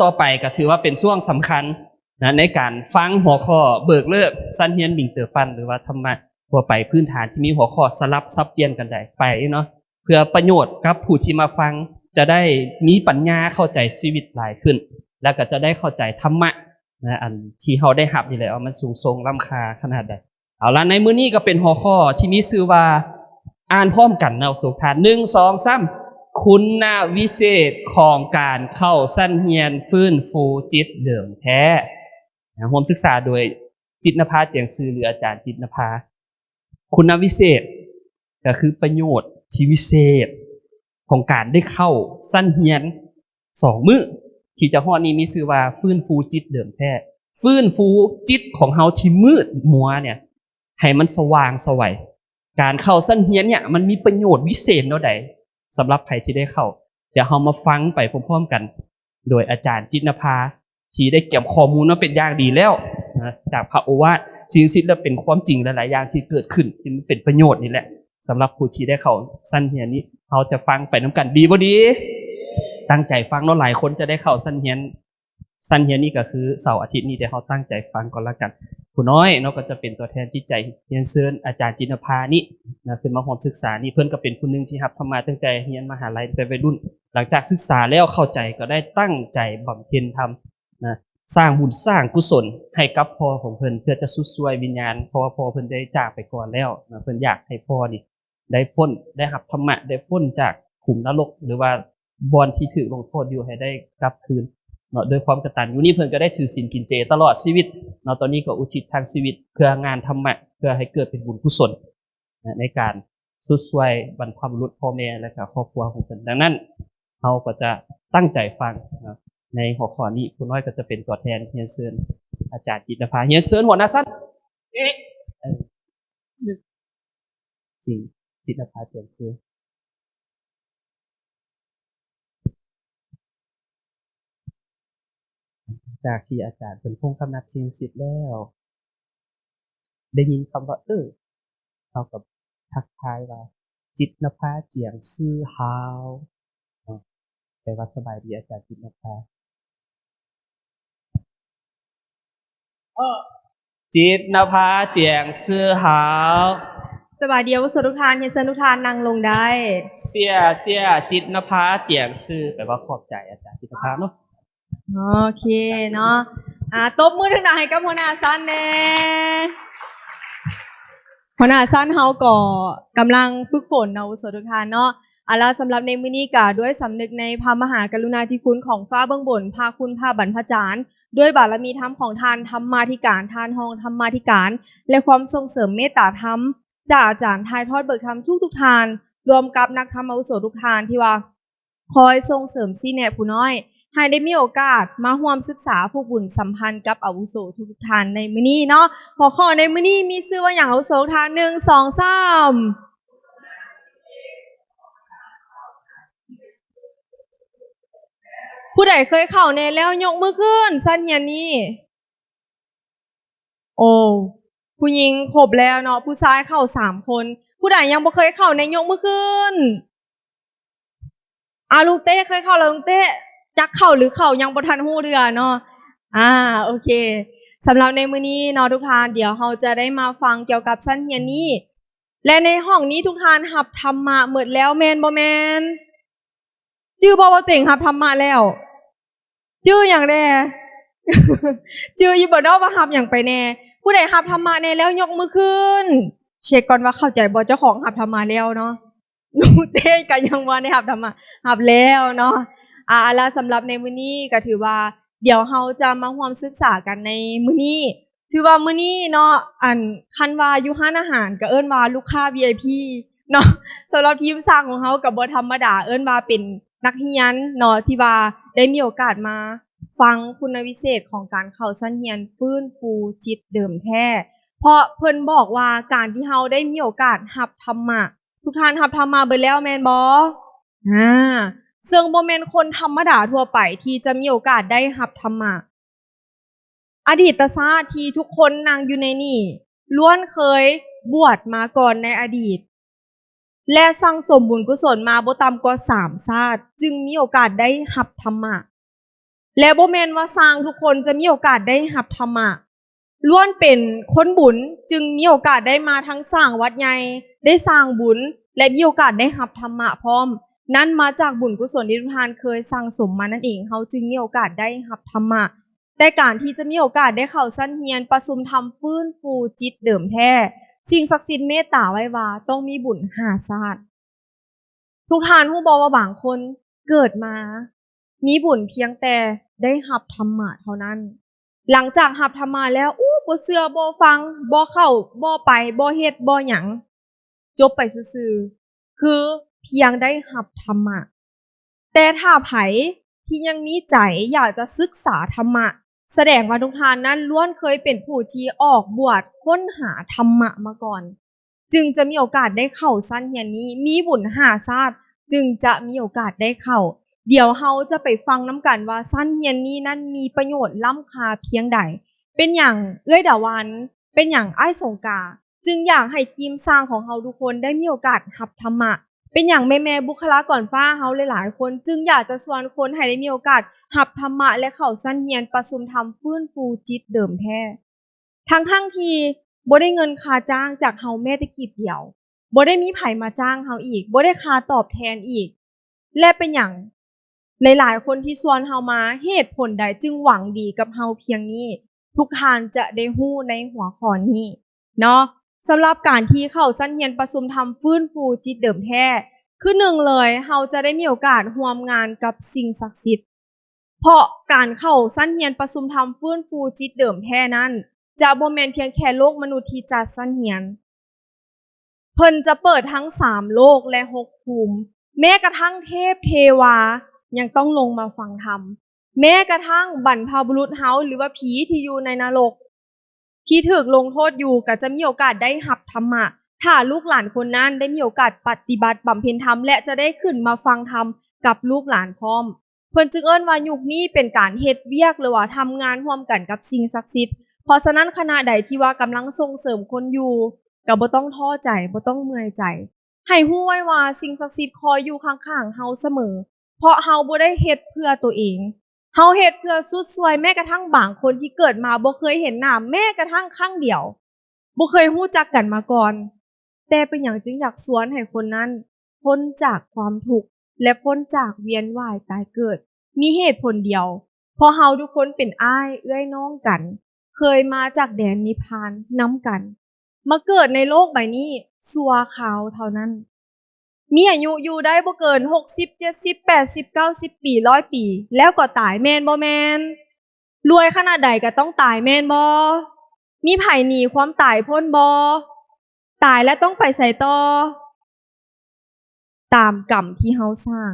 ຕໍ່ໄປກໍຖືວ່າເປັນຊ່ວງສຳຄັນນະ ໃນການຟັງຫົວຂໍ້ເບີກເລີກຊັ້ນຮຽນມິງເຕີປັນ ຫຼືວ່າທຳມະທົ່ວໄປພື້ນຖານທີ່ມີຫົວຂໍ້ສະຫຼັບສັບປ່ຽນກັນໄດ້ໄປເນາະ ເພື່ອປະໂຫຍດກັບຜູ້ທີ່ມາຟັງ ຈະໄດ້ມີປັນຍາເຂົ້າໃຈຊີວິດຫຼາຍຂຶ້ນ ແລ້ວກໍຈະໄດ້ເຂົ້າໃຈທຳມະນະ ອັນທີ່ເຮົາໄດ້ຮັບນີ້ແຫຼະ ວ່າມັນສູງສົ່ງລ້ຳຄ່າຂະໜາດໃດ. ເອົາລະ ໃນມື້ນີ້ກໍເປັນຫົວຂໍ້ທີ່ມີຊື່ວ່າ ອ່ານພ້ອມກັນເນາະ ສົກທານ ໜຶ່ງ ສອງ ສາມ ຄຸນນະວິເສດຂອງການເຂົ້າຊັ້ນຮຽນຟື້ນຟູຈິດເດີມແທ້ ນະ ຮ່ວມສຶກສາໂດຍ ຈິດນະພາ ແຈງຊື່ ຫຼື ອາຈານຈິດນະພາ. ຄຸນນະວິເສດ ກໍຄືປະໂຫຍດທີ່ວິເສດຂອງການໄດ້ເຂົ້າຊັ້ນຮຽນສອງມື້ທີ່ຈະຮອດນີ້ ມີຊື່ວ່າຟື້ນຟູຈິດເດີມແທ້ ຟື້ນຟູຈິດຂອງເຮົາທີ່ມືດມົວເນຍ ໃຫ້ມັນສະຫວ່າງສະໄຫວ. ການເຂົ້າຊັ້ນຮຽນເນຍ ມັນມີປະໂຫຍດວິເສດແນວໃດສຳລັບໃຜທີ່ໄດ້ເຂົ້າ? ດຽວເຮົາມາຟັງໄປພ້ອມໆກັນ ໂດຍອາຈານຈິດນະພາ ທີ່ໄດ້ກຽມຂໍ້ມູນມາເປັນຢ່າງດີແລ້ວນະ ຈາກພະໂອວາດ ສິ່ງສິດ ແລະ ເປັນຄວາມຈິງຫຼາຍໆຢ່າງທີ່ເກີດຂຶ້ນ ທີ່ມັນເປັນປະໂຫຍດນີ້ແຫຼະ ສຳລັບຜູ້ທີ່ໄດ້ເຂົ້າຊັ້ນຮຽນນີ້ ເຮົາຈະຟັງໄປນຳກັນ ດີບໍ່ດີ? ຕັ້ງໃຈຟັງເນາະ ຫຼາຍຄົນຈະໄດ້ເຂົ້າຊັ້ນຮຽນ ຊັ້ນຮຽນນີ້ກໍຄືເສົາອາທິດນີ້ ແຕ່ເຮົາຕັ້ງໃຈຟັງກ່ອນລະກັນ. ຄູນ້ອຍເນາະ ກໍຈະເປັນຕົວແທນຈິດໃຈ ຮຽນເຊີນອາຈານຈິດນະພານີ້ນະ ຂຶ້ນມາຮ່ວມສຶກສານີ້. ເພິ່ນກໍເປັນຜູ້ໜຶ່ງທີ່ຮັບທຳມະຕັ້ງແຕ່ຮຽນມະຫາໄລ ຕັ້ງແຕ່ໄວລຸ້ນ. ຫຼັງຈາກສຶກສາແລ້ວເຂົ້າໃຈ ກໍໄດ້ຕັ້ງໃຈບຳເພັນທຳນະ ສ້າງບຸນສ້າງກຸສົນໃຫ້ກັບພໍ່ຂອງເພິ່ນ ເພື່ອຈະຊຸດຊ່ວຍວິນຍານ ເພາະວ່າພໍ່ເພິ່ນໄດ້ຈາກໄປກ່ອນແລ້ວນະ. ເພິ່ນຢາກໃຫ້ພໍ່ນີ້ ໄດ້ພົ້ນ ໄດ້ຮັບທຳມະ ໄດ້ພົ້ນຈາກຂຸມນະລົກ ຫຼືວ່າບ່ອນທີ່ຖືກລົງໂທດຢູ່ ໃຫ້ໄດ້ກັບຄືນເນາະ ດ້ວຍຄວາມກະຕັນຢູ່. ນີ້ເພິ່ນກໍໄດ້ຖືສິນກິນເຈຕະຫຼອດຊີວິດເນາະ ຕອນນີ້ກໍອຸທິດທັງຊີວິດເພື່ອງານທຳມະ ເພື່ອໃຫ້ເກີດເປັນບຸນກຸສົນນະ ໃນການຊຸດຊ່ວຍບັນພະບຸລຸດພໍ່ແມ່ ແລະ ກໍຄອບຄົວຂອງເພິ່ນ. ດັ່ງນັ້ນ ເຮົາກໍຈະຕັ້ງໃຈຟັງເນາະ ໃນຫົວຂໍ້ນີ້. ຄູນ້ອຍກໍຈະເປັນຕົວແທນຮຽນເຊີນອາຈານຈິດນະພາ ຮຽນເຊີນຫົວໜ້າຊັ້ນ ເອີ ຈິດນະພາ ແຈງຊື່. ຈາກທີ່ອາຈານເພິ່ນພົ້ງຄຳນັດ ສິ່ງສິດ ແລ້ວ ໄດ້ຍິນຄຳວ່າ ເອີ ເຮົາກໍທັກທາຍວ່າ ຈິດນະພາ ຈຽງຊື່ ຮາວ ເນາະ ແປວ່າສະບາຍດີອາຈານຈິດນະພາ. ເອີ ຈິດນະພາ ຈຽງຊື່ ຮາວ. ສະບາຍດີອາວຸໂສທຸກທ່ານ ຮຽນເຊີນທຸກທ່ານນັ່ງລົງໄດ້. ເສຍ ເສຍ ຈິດນະພາ ຈຽງຊື່ ແປວ່າຂອບໃຈອາຈານຈິດນະພາເນາະ. ໂອເຄເນາະ ອ່າ ຕົບມືດັງໆໃຫ້ກັບຫົວໜ້າຊັ້ນແດ່. ຫົວໜ້າຊັ້ນເຮົາກໍກຳລັງຝຶກຝົນເນາະ ອາວຸໂສທຸກທ່ານເນາະ. ເອົາລະ ສຳລັບໃນມື້ນີ້ກະດ້ວຍສຳນຶກໃນພະມະຫາກະລຸນາທິຄຸນຂອງຟ້າເບື້ອງບົນ ພະຄຸນພະບັນພະຈານ ດ້ວຍບາລະມີທຳຂອງທ່ານທຳມາທິການ ທ່ານຮອງທຳມາທິການ ແລະ ຄວາມສົ່ງເສີມເມດຕາທຳຈາກອາຈານຖ່າຍທອດເບີກທຳທຸກໆທ່ານ ລວມກັບນັກທຳອາວຸໂສທຸກທ່ານທີ່ວ່າ ຄອຍສົ່ງເສີມຊີ້ແນະຜູ້ນ້ອຍ ໃຫ້ໄດ້ມີໂອກາດມາຮ່ວມສຶກສາຜູກບຸນສຳພັນກັບອາວຸໂສທຸກໆທ່ານໃນມື້ນີ້ເນາະ. ຫົວຂໍ້ໃນມື້ນີ້ມີຊື່ວ່າຫຍັງ ອາວຸໂສທຸກທ່ານ? ໜຶ່ງ ສອງ ສາມ. ຜູ້ໃດເຄີຍເຂົ້າແດ່ແລ້ວຍົກມືຂຶ້ນ ຊັ້ນຮຽນນີ້? ໂອ້ ຜູ້ຍິງຄົບແລ້ວເນາະ ຜູ້ຊາຍເຂົ້າສາມຄົນ. ຜູ້ໃດຍັງບໍ່ເຄີຍເຂົ້າແດ່ ຍົກມືຂຶ້ນ. ອາ ລຸງເຕ້ເຄີຍເຂົ້າແລ້ວ ລຸງເຕ້ ຈັກເຂົ້າຫຼືເຂົ້າ ຍັງບໍ່ທັນຮູ້ເທື່ອເນາະ. ອາ ໂອເຄ ສຳລັບໃນມື້ນີ້ເນາະທຸກທ່ານ ດຽວເຮົາຈະໄດ້ມາຟັງກ່ຽວກັບຊັ້ນຮຽນນີ້ ແລະ ໃນຫ້ອງນີ້ທຸກທ່ານຮັບທຳມະໝົດແລ້ວແມ່ນບໍ່ແມ່ນ? ຈື່ບໍ່ວ່າຕົວເອງຮັບທຳມະແລ້ວ? ຈື່ຫຍັງແດ່? ຈື່ຢູ່ບໍ່ເນາະວ່າຮັບຫຍັງໄປແດ່? ຜູ້ໃດຮັບທຳມະແດ່ແລ້ວຍົກມືຂຶ້ນ. ເຊັກກ່ອນວ່າເຂົ້າໃຈບໍ່ ເຈົ້າຂອງຮັບທຳມະແລ້ວເນາະ. ລຸງເຕ້ກໍຍັງບໍ່ໄດ້ຮັບທຳມະ ຮັບແລ້ວເນາະ. ອາ ລະສຳລັບໃນມື້ນີ້ກໍຖືວ່າ ດຽວເຮົາຈະມາຮ່ວມສຶກສາກັນໃນມື້ນີ້. ຖືວ່າມື້ນີ້ເນາະ ອັນ ຄັນວ່າຢູ່ຮ້ານອາຫານກໍເອີ້ນວ່າລູກຄ້າ ວີໄອພີ ເນາະ. ສຳລັບທີມຊ່າງຂອງເຮົາກໍບໍ່ທຳມະດາ ເອີ້ນວ່າເປັນນັກຮຽນເນາະ ທີ່ວ່າໄດ້ມີໂອກາດມາຟັງຄຸນນະວິເສດຂອງການເຂົ້າຊັ້ນຮຽນຟື້ນຟູຈິດເດີມແທ້ ເພາະເພິ່ນບອກວ່າການທີ່ເຮົາໄດ້ມີໂອກາດຮັບທຳມະ ທຸກທ່ານຮັບທຳມະເບິດແລ້ວແມ່ນບໍ່? ອາ ເຊິ່ງບໍ່ແມ່ນຄົນທຳມະດາທົ່ວໄປທີ່ຈະມີໂອກາດໄດ້ຮັບທຳມະ. ອະດີດຕະຊາດທີ່ທຸກຄົນນັ່ງຢູ່ໃນນີ້ ລ້ວນເຄີຍບວດມາກ່ອນໃນອະດີດ ແລະ ສັ່ງສົມບຸນກຸສົນມາບໍ່ຕ່ຳກວ່າສາມຊາດ ຈຶ່ງມີໂອກາດໄດ້ຮັບທຳມະ. ແລະ ບໍ່ແມ່ນວ່າຊ່າງທຸກຄົນຈະມີໂອກາດໄດ້ຮັບທຳມະ. ລ້ວນເປັນຄົນບຸນຈຶ່ງມີໂອກາດໄດ້ມາທັງສ້າງວັດໃຫຍ່, ໄດ້ສ້າງບຸນ ແລະ ມີໂອກາດໄດ້ຮັບທຳມະພ້ອມ. ນັ້ນມາຈາກບຸນກຸສົນທີ່ທຸກທ່ານເຄີຍສັ່ງສົມມານັ້ນເອງ, ເຮົາຈຶ່ງມີໂອກາດໄດ້ຮັບທຳມະ. ແຕ່ການທີ່ຈະມີໂອກາດໄດ້ເຂົ້າຊັ້ນຮຽນປະຊຸມທຳຟື້ນຟູຈິດເດີມແທ້, ສິ່ງສັກສິດເມດຕາໄວ້ວ່າຕ້ອງມີບຸນຫ້າຊາດ. ທຸກທ່ານຮູ້ບໍ່ວ່າບາງຄົນເກີດມາມີບຸນພຽງແຕ່ໄດ້ຮັບທຳມະເທົ່ານັ້ນ. ຫຼັງຈາກຮັບທຳມະແລ້ວ, ອູ້ ບໍ່ເຊື່ອ, ບໍ່ຟັງ, ບໍ່ເຂົ້າ, ບໍ່ໄປ, ບໍ່ເຮັດ, ບໍ່ຫຍັງ, ຈົບໄປຊື່ໆ. ຄືພຽງໄດ້ຮັບທຳມະ. ແຕ່ຖ້າໃຜທີ່ຍັງມີໃຈຢາກຈະສຶກສາທຳມະ, ສະແດງວ່າທຸກທ່ານນັ້ນລ້ວນເຄີຍເປັນຜູ້ທີ່ອອກບວດຄົ້ນຫາທຳມະມາກ່ອນ, ຈຶ່ງຈະມີໂອກາດໄດ້ເຂົ້າຊັ້ນຮຽນນີ້. ມີບຸນຫ້າຊາດຈຶ່ງຈະມີໂອກາດໄດ້ເຂົ້າ. ດຽວເຮົາຈະໄປຟັງນຳກັນວ່າຊັ້ນຮຽນນີ້ນັ້ນມີປະໂຫຍດລ້ຳຄ່າພຽງໃດ. ເປັນຫຍັງເອື້ອຍດາວັນ, ເປັນຫຍັງອ້າຍສົງກາ ຈຶ່ງຢາກໃຫ້ທີມຊ່າງຂອງເຮົາທຸກຄົນໄດ້ມີໂອກາດຮັບທຳມະ? ເປັນຫຍັງແມ່ໆບຸກຄະລາກອນຟ້າເຮົາຫຼາຍໆຄົນຈຶ່ງຢາກຈະຊວນຄົນໃຫ້ໄດ້ມີໂອກາດຮັບທຳມະ ແລະ ເຂົ້າຊັ້ນຮຽນປະຊຸມທຳຟື້ນຟູຈິດເດີມແທ້? ທັງໆທີ່ບໍ່ໄດ້ເງິນຄ່າຈ້າງຈາກເຮົາແມ້ແຕ່ກີບດຽວ, ບໍ່ໄດ້ມີໃຜມາຈ້າງເຮົາອີກ, ບໍ່ໄດ້ຄ່າຕອບແທນອີກ. ແລະ ເປັນຫຍັງຫຼາຍໆຄົນທີ່ຊວນເຮົາມາ, ເຫດຜົນໃດຈຶ່ງຫວັງດີກັບເຮົາພຽງນີ້? ທຸກທ່ານຈະໄດ້ຮູ້ໃນຫົວຂໍ້ນີ້ເນາະ. ສຳລັບການທີ່ເຂົ້າຊັ້ນຮຽນປະຊຸມທຳຟື້ນຟູຈິດເດີມແທ້, ຄືໜຶ່ງເລີຍ, ເຮົາຈະໄດ້ມີໂອກາດຮ່ວມງານກັບສິ່ງສັກສິດ. ເພາະການເຂົ້າຊັ້ນຮຽນປະຊຸມທຳຟື້ນຟູຈິດເດີມແທ້ນັ້ນ ຈະບໍ່ແມ່ນພຽງແຕ່ໂລກມະນຸດທີ່ຈັດຊັ້ນຮຽນ. ເພິ່ນຈະເປີດທັງສາມໂລກ ແລະ ຫົກພູມ. ແມ້ກະທັ່ງເທບເທວາຍັງຕ້ອງລົງມາຟັງທຳ. ແມ້ກະທັ່ງບັນພະບຸລຸດເຮົາ ຫຼືວ່າຜີທີ່ຢູ່ໃນນະລົກ ທີ່ຖືກລົງໂທດຢູ່ ກໍຈະມີໂອກາດໄດ້ຮັບທຳມະ ຖ້າລູກຫຼານຄົນນັ້ນໄດ້ມີໂອກາດປະຕິບັດບຳເພັນທຳ ແລະ ຈະໄດ້ຂຶ້ນມາຟັງທຳກັບລູກຫຼານພ້ອມ. ເພິ່ນຈຶ່ງເອີ້ນວ່າຍຸກນີ້ເປັນການເຮັດວຽກ ຫຼືວ່າທຳງານຮ່ວມກັນກັບສິ່ງສັກສິດ. ເພາະສະນັ້ນ ຄະນະໃດທີ່ວ່າກຳລັງສົ່ງເສີມຄົນຢູ່ ກໍບໍ່ຕ້ອງທໍ້ໃຈ, ບໍ່ຕ້ອງເມື່ອຍໃຈ. ໃຫ້ຮູ້ໄວ້ວ່າສິ່ງສັກສິດຄອຍຢູ່ຂ້າງໆເຮົາສະເໝີ, ເພາະເຮົາບໍ່ໄດ້ເຮັດເພື່ອຕົວເອງ. ເຮົາເຮັດເພື່ອຊຸດຊ່ວຍແມ້ກະທັ່ງບາງຄົນທີ່ເກີດມາບໍ່ເຄີຍເຫັນໜ້າແມ້ກະທັ່ງຄັ້ງດຽວ, ບໍ່ເຄີຍຮູ້ຈັກກັນມາກ່ອນ. ແຕ່ເປັນຫຍັງຈຶ່ງຢາກຊວນໃຫ້ຄົນນັ້ນພົ້ນຈາກຄວາມທຸກ ແລະ ພົ້ນຈາກວຽນວ່າຍຕາຍເກີດ? ມີເຫດຜົນດຽວ, ເພາະເຮົາທຸກຄົນເປັນອ້າຍເອື້ອຍນ້ອງກັນ, ເຄີຍມາຈາກແດນນິບພານນຳກັນ. ມາເກີດໃນໂລກໃບນີ້ຊົ່ວຄາວເທົ່ານັ້ນ. ມີອາຍຸຢູ່ໄດ້ບໍ່ເກີນຫົກສິບ, ເຈັດສິບ, ແປດສິບ, ເກົ້າສິບປີ, ຮ້ອຍປີ ແລ້ວກໍຕາຍ, ແມ່ນບໍ່ແມ່ນ? ລວຍຂະໜາດໃດກໍຕ້ອງຕາຍ, ແມ່ນບໍ່? ມີໃຜໜີຄວາມຕາຍພົ້ນບໍ່? ຕາຍແລ້ວຕ້ອງໄປໃສຕໍ່? ຕາມກຳທີ່ເຮົາສ້າງ.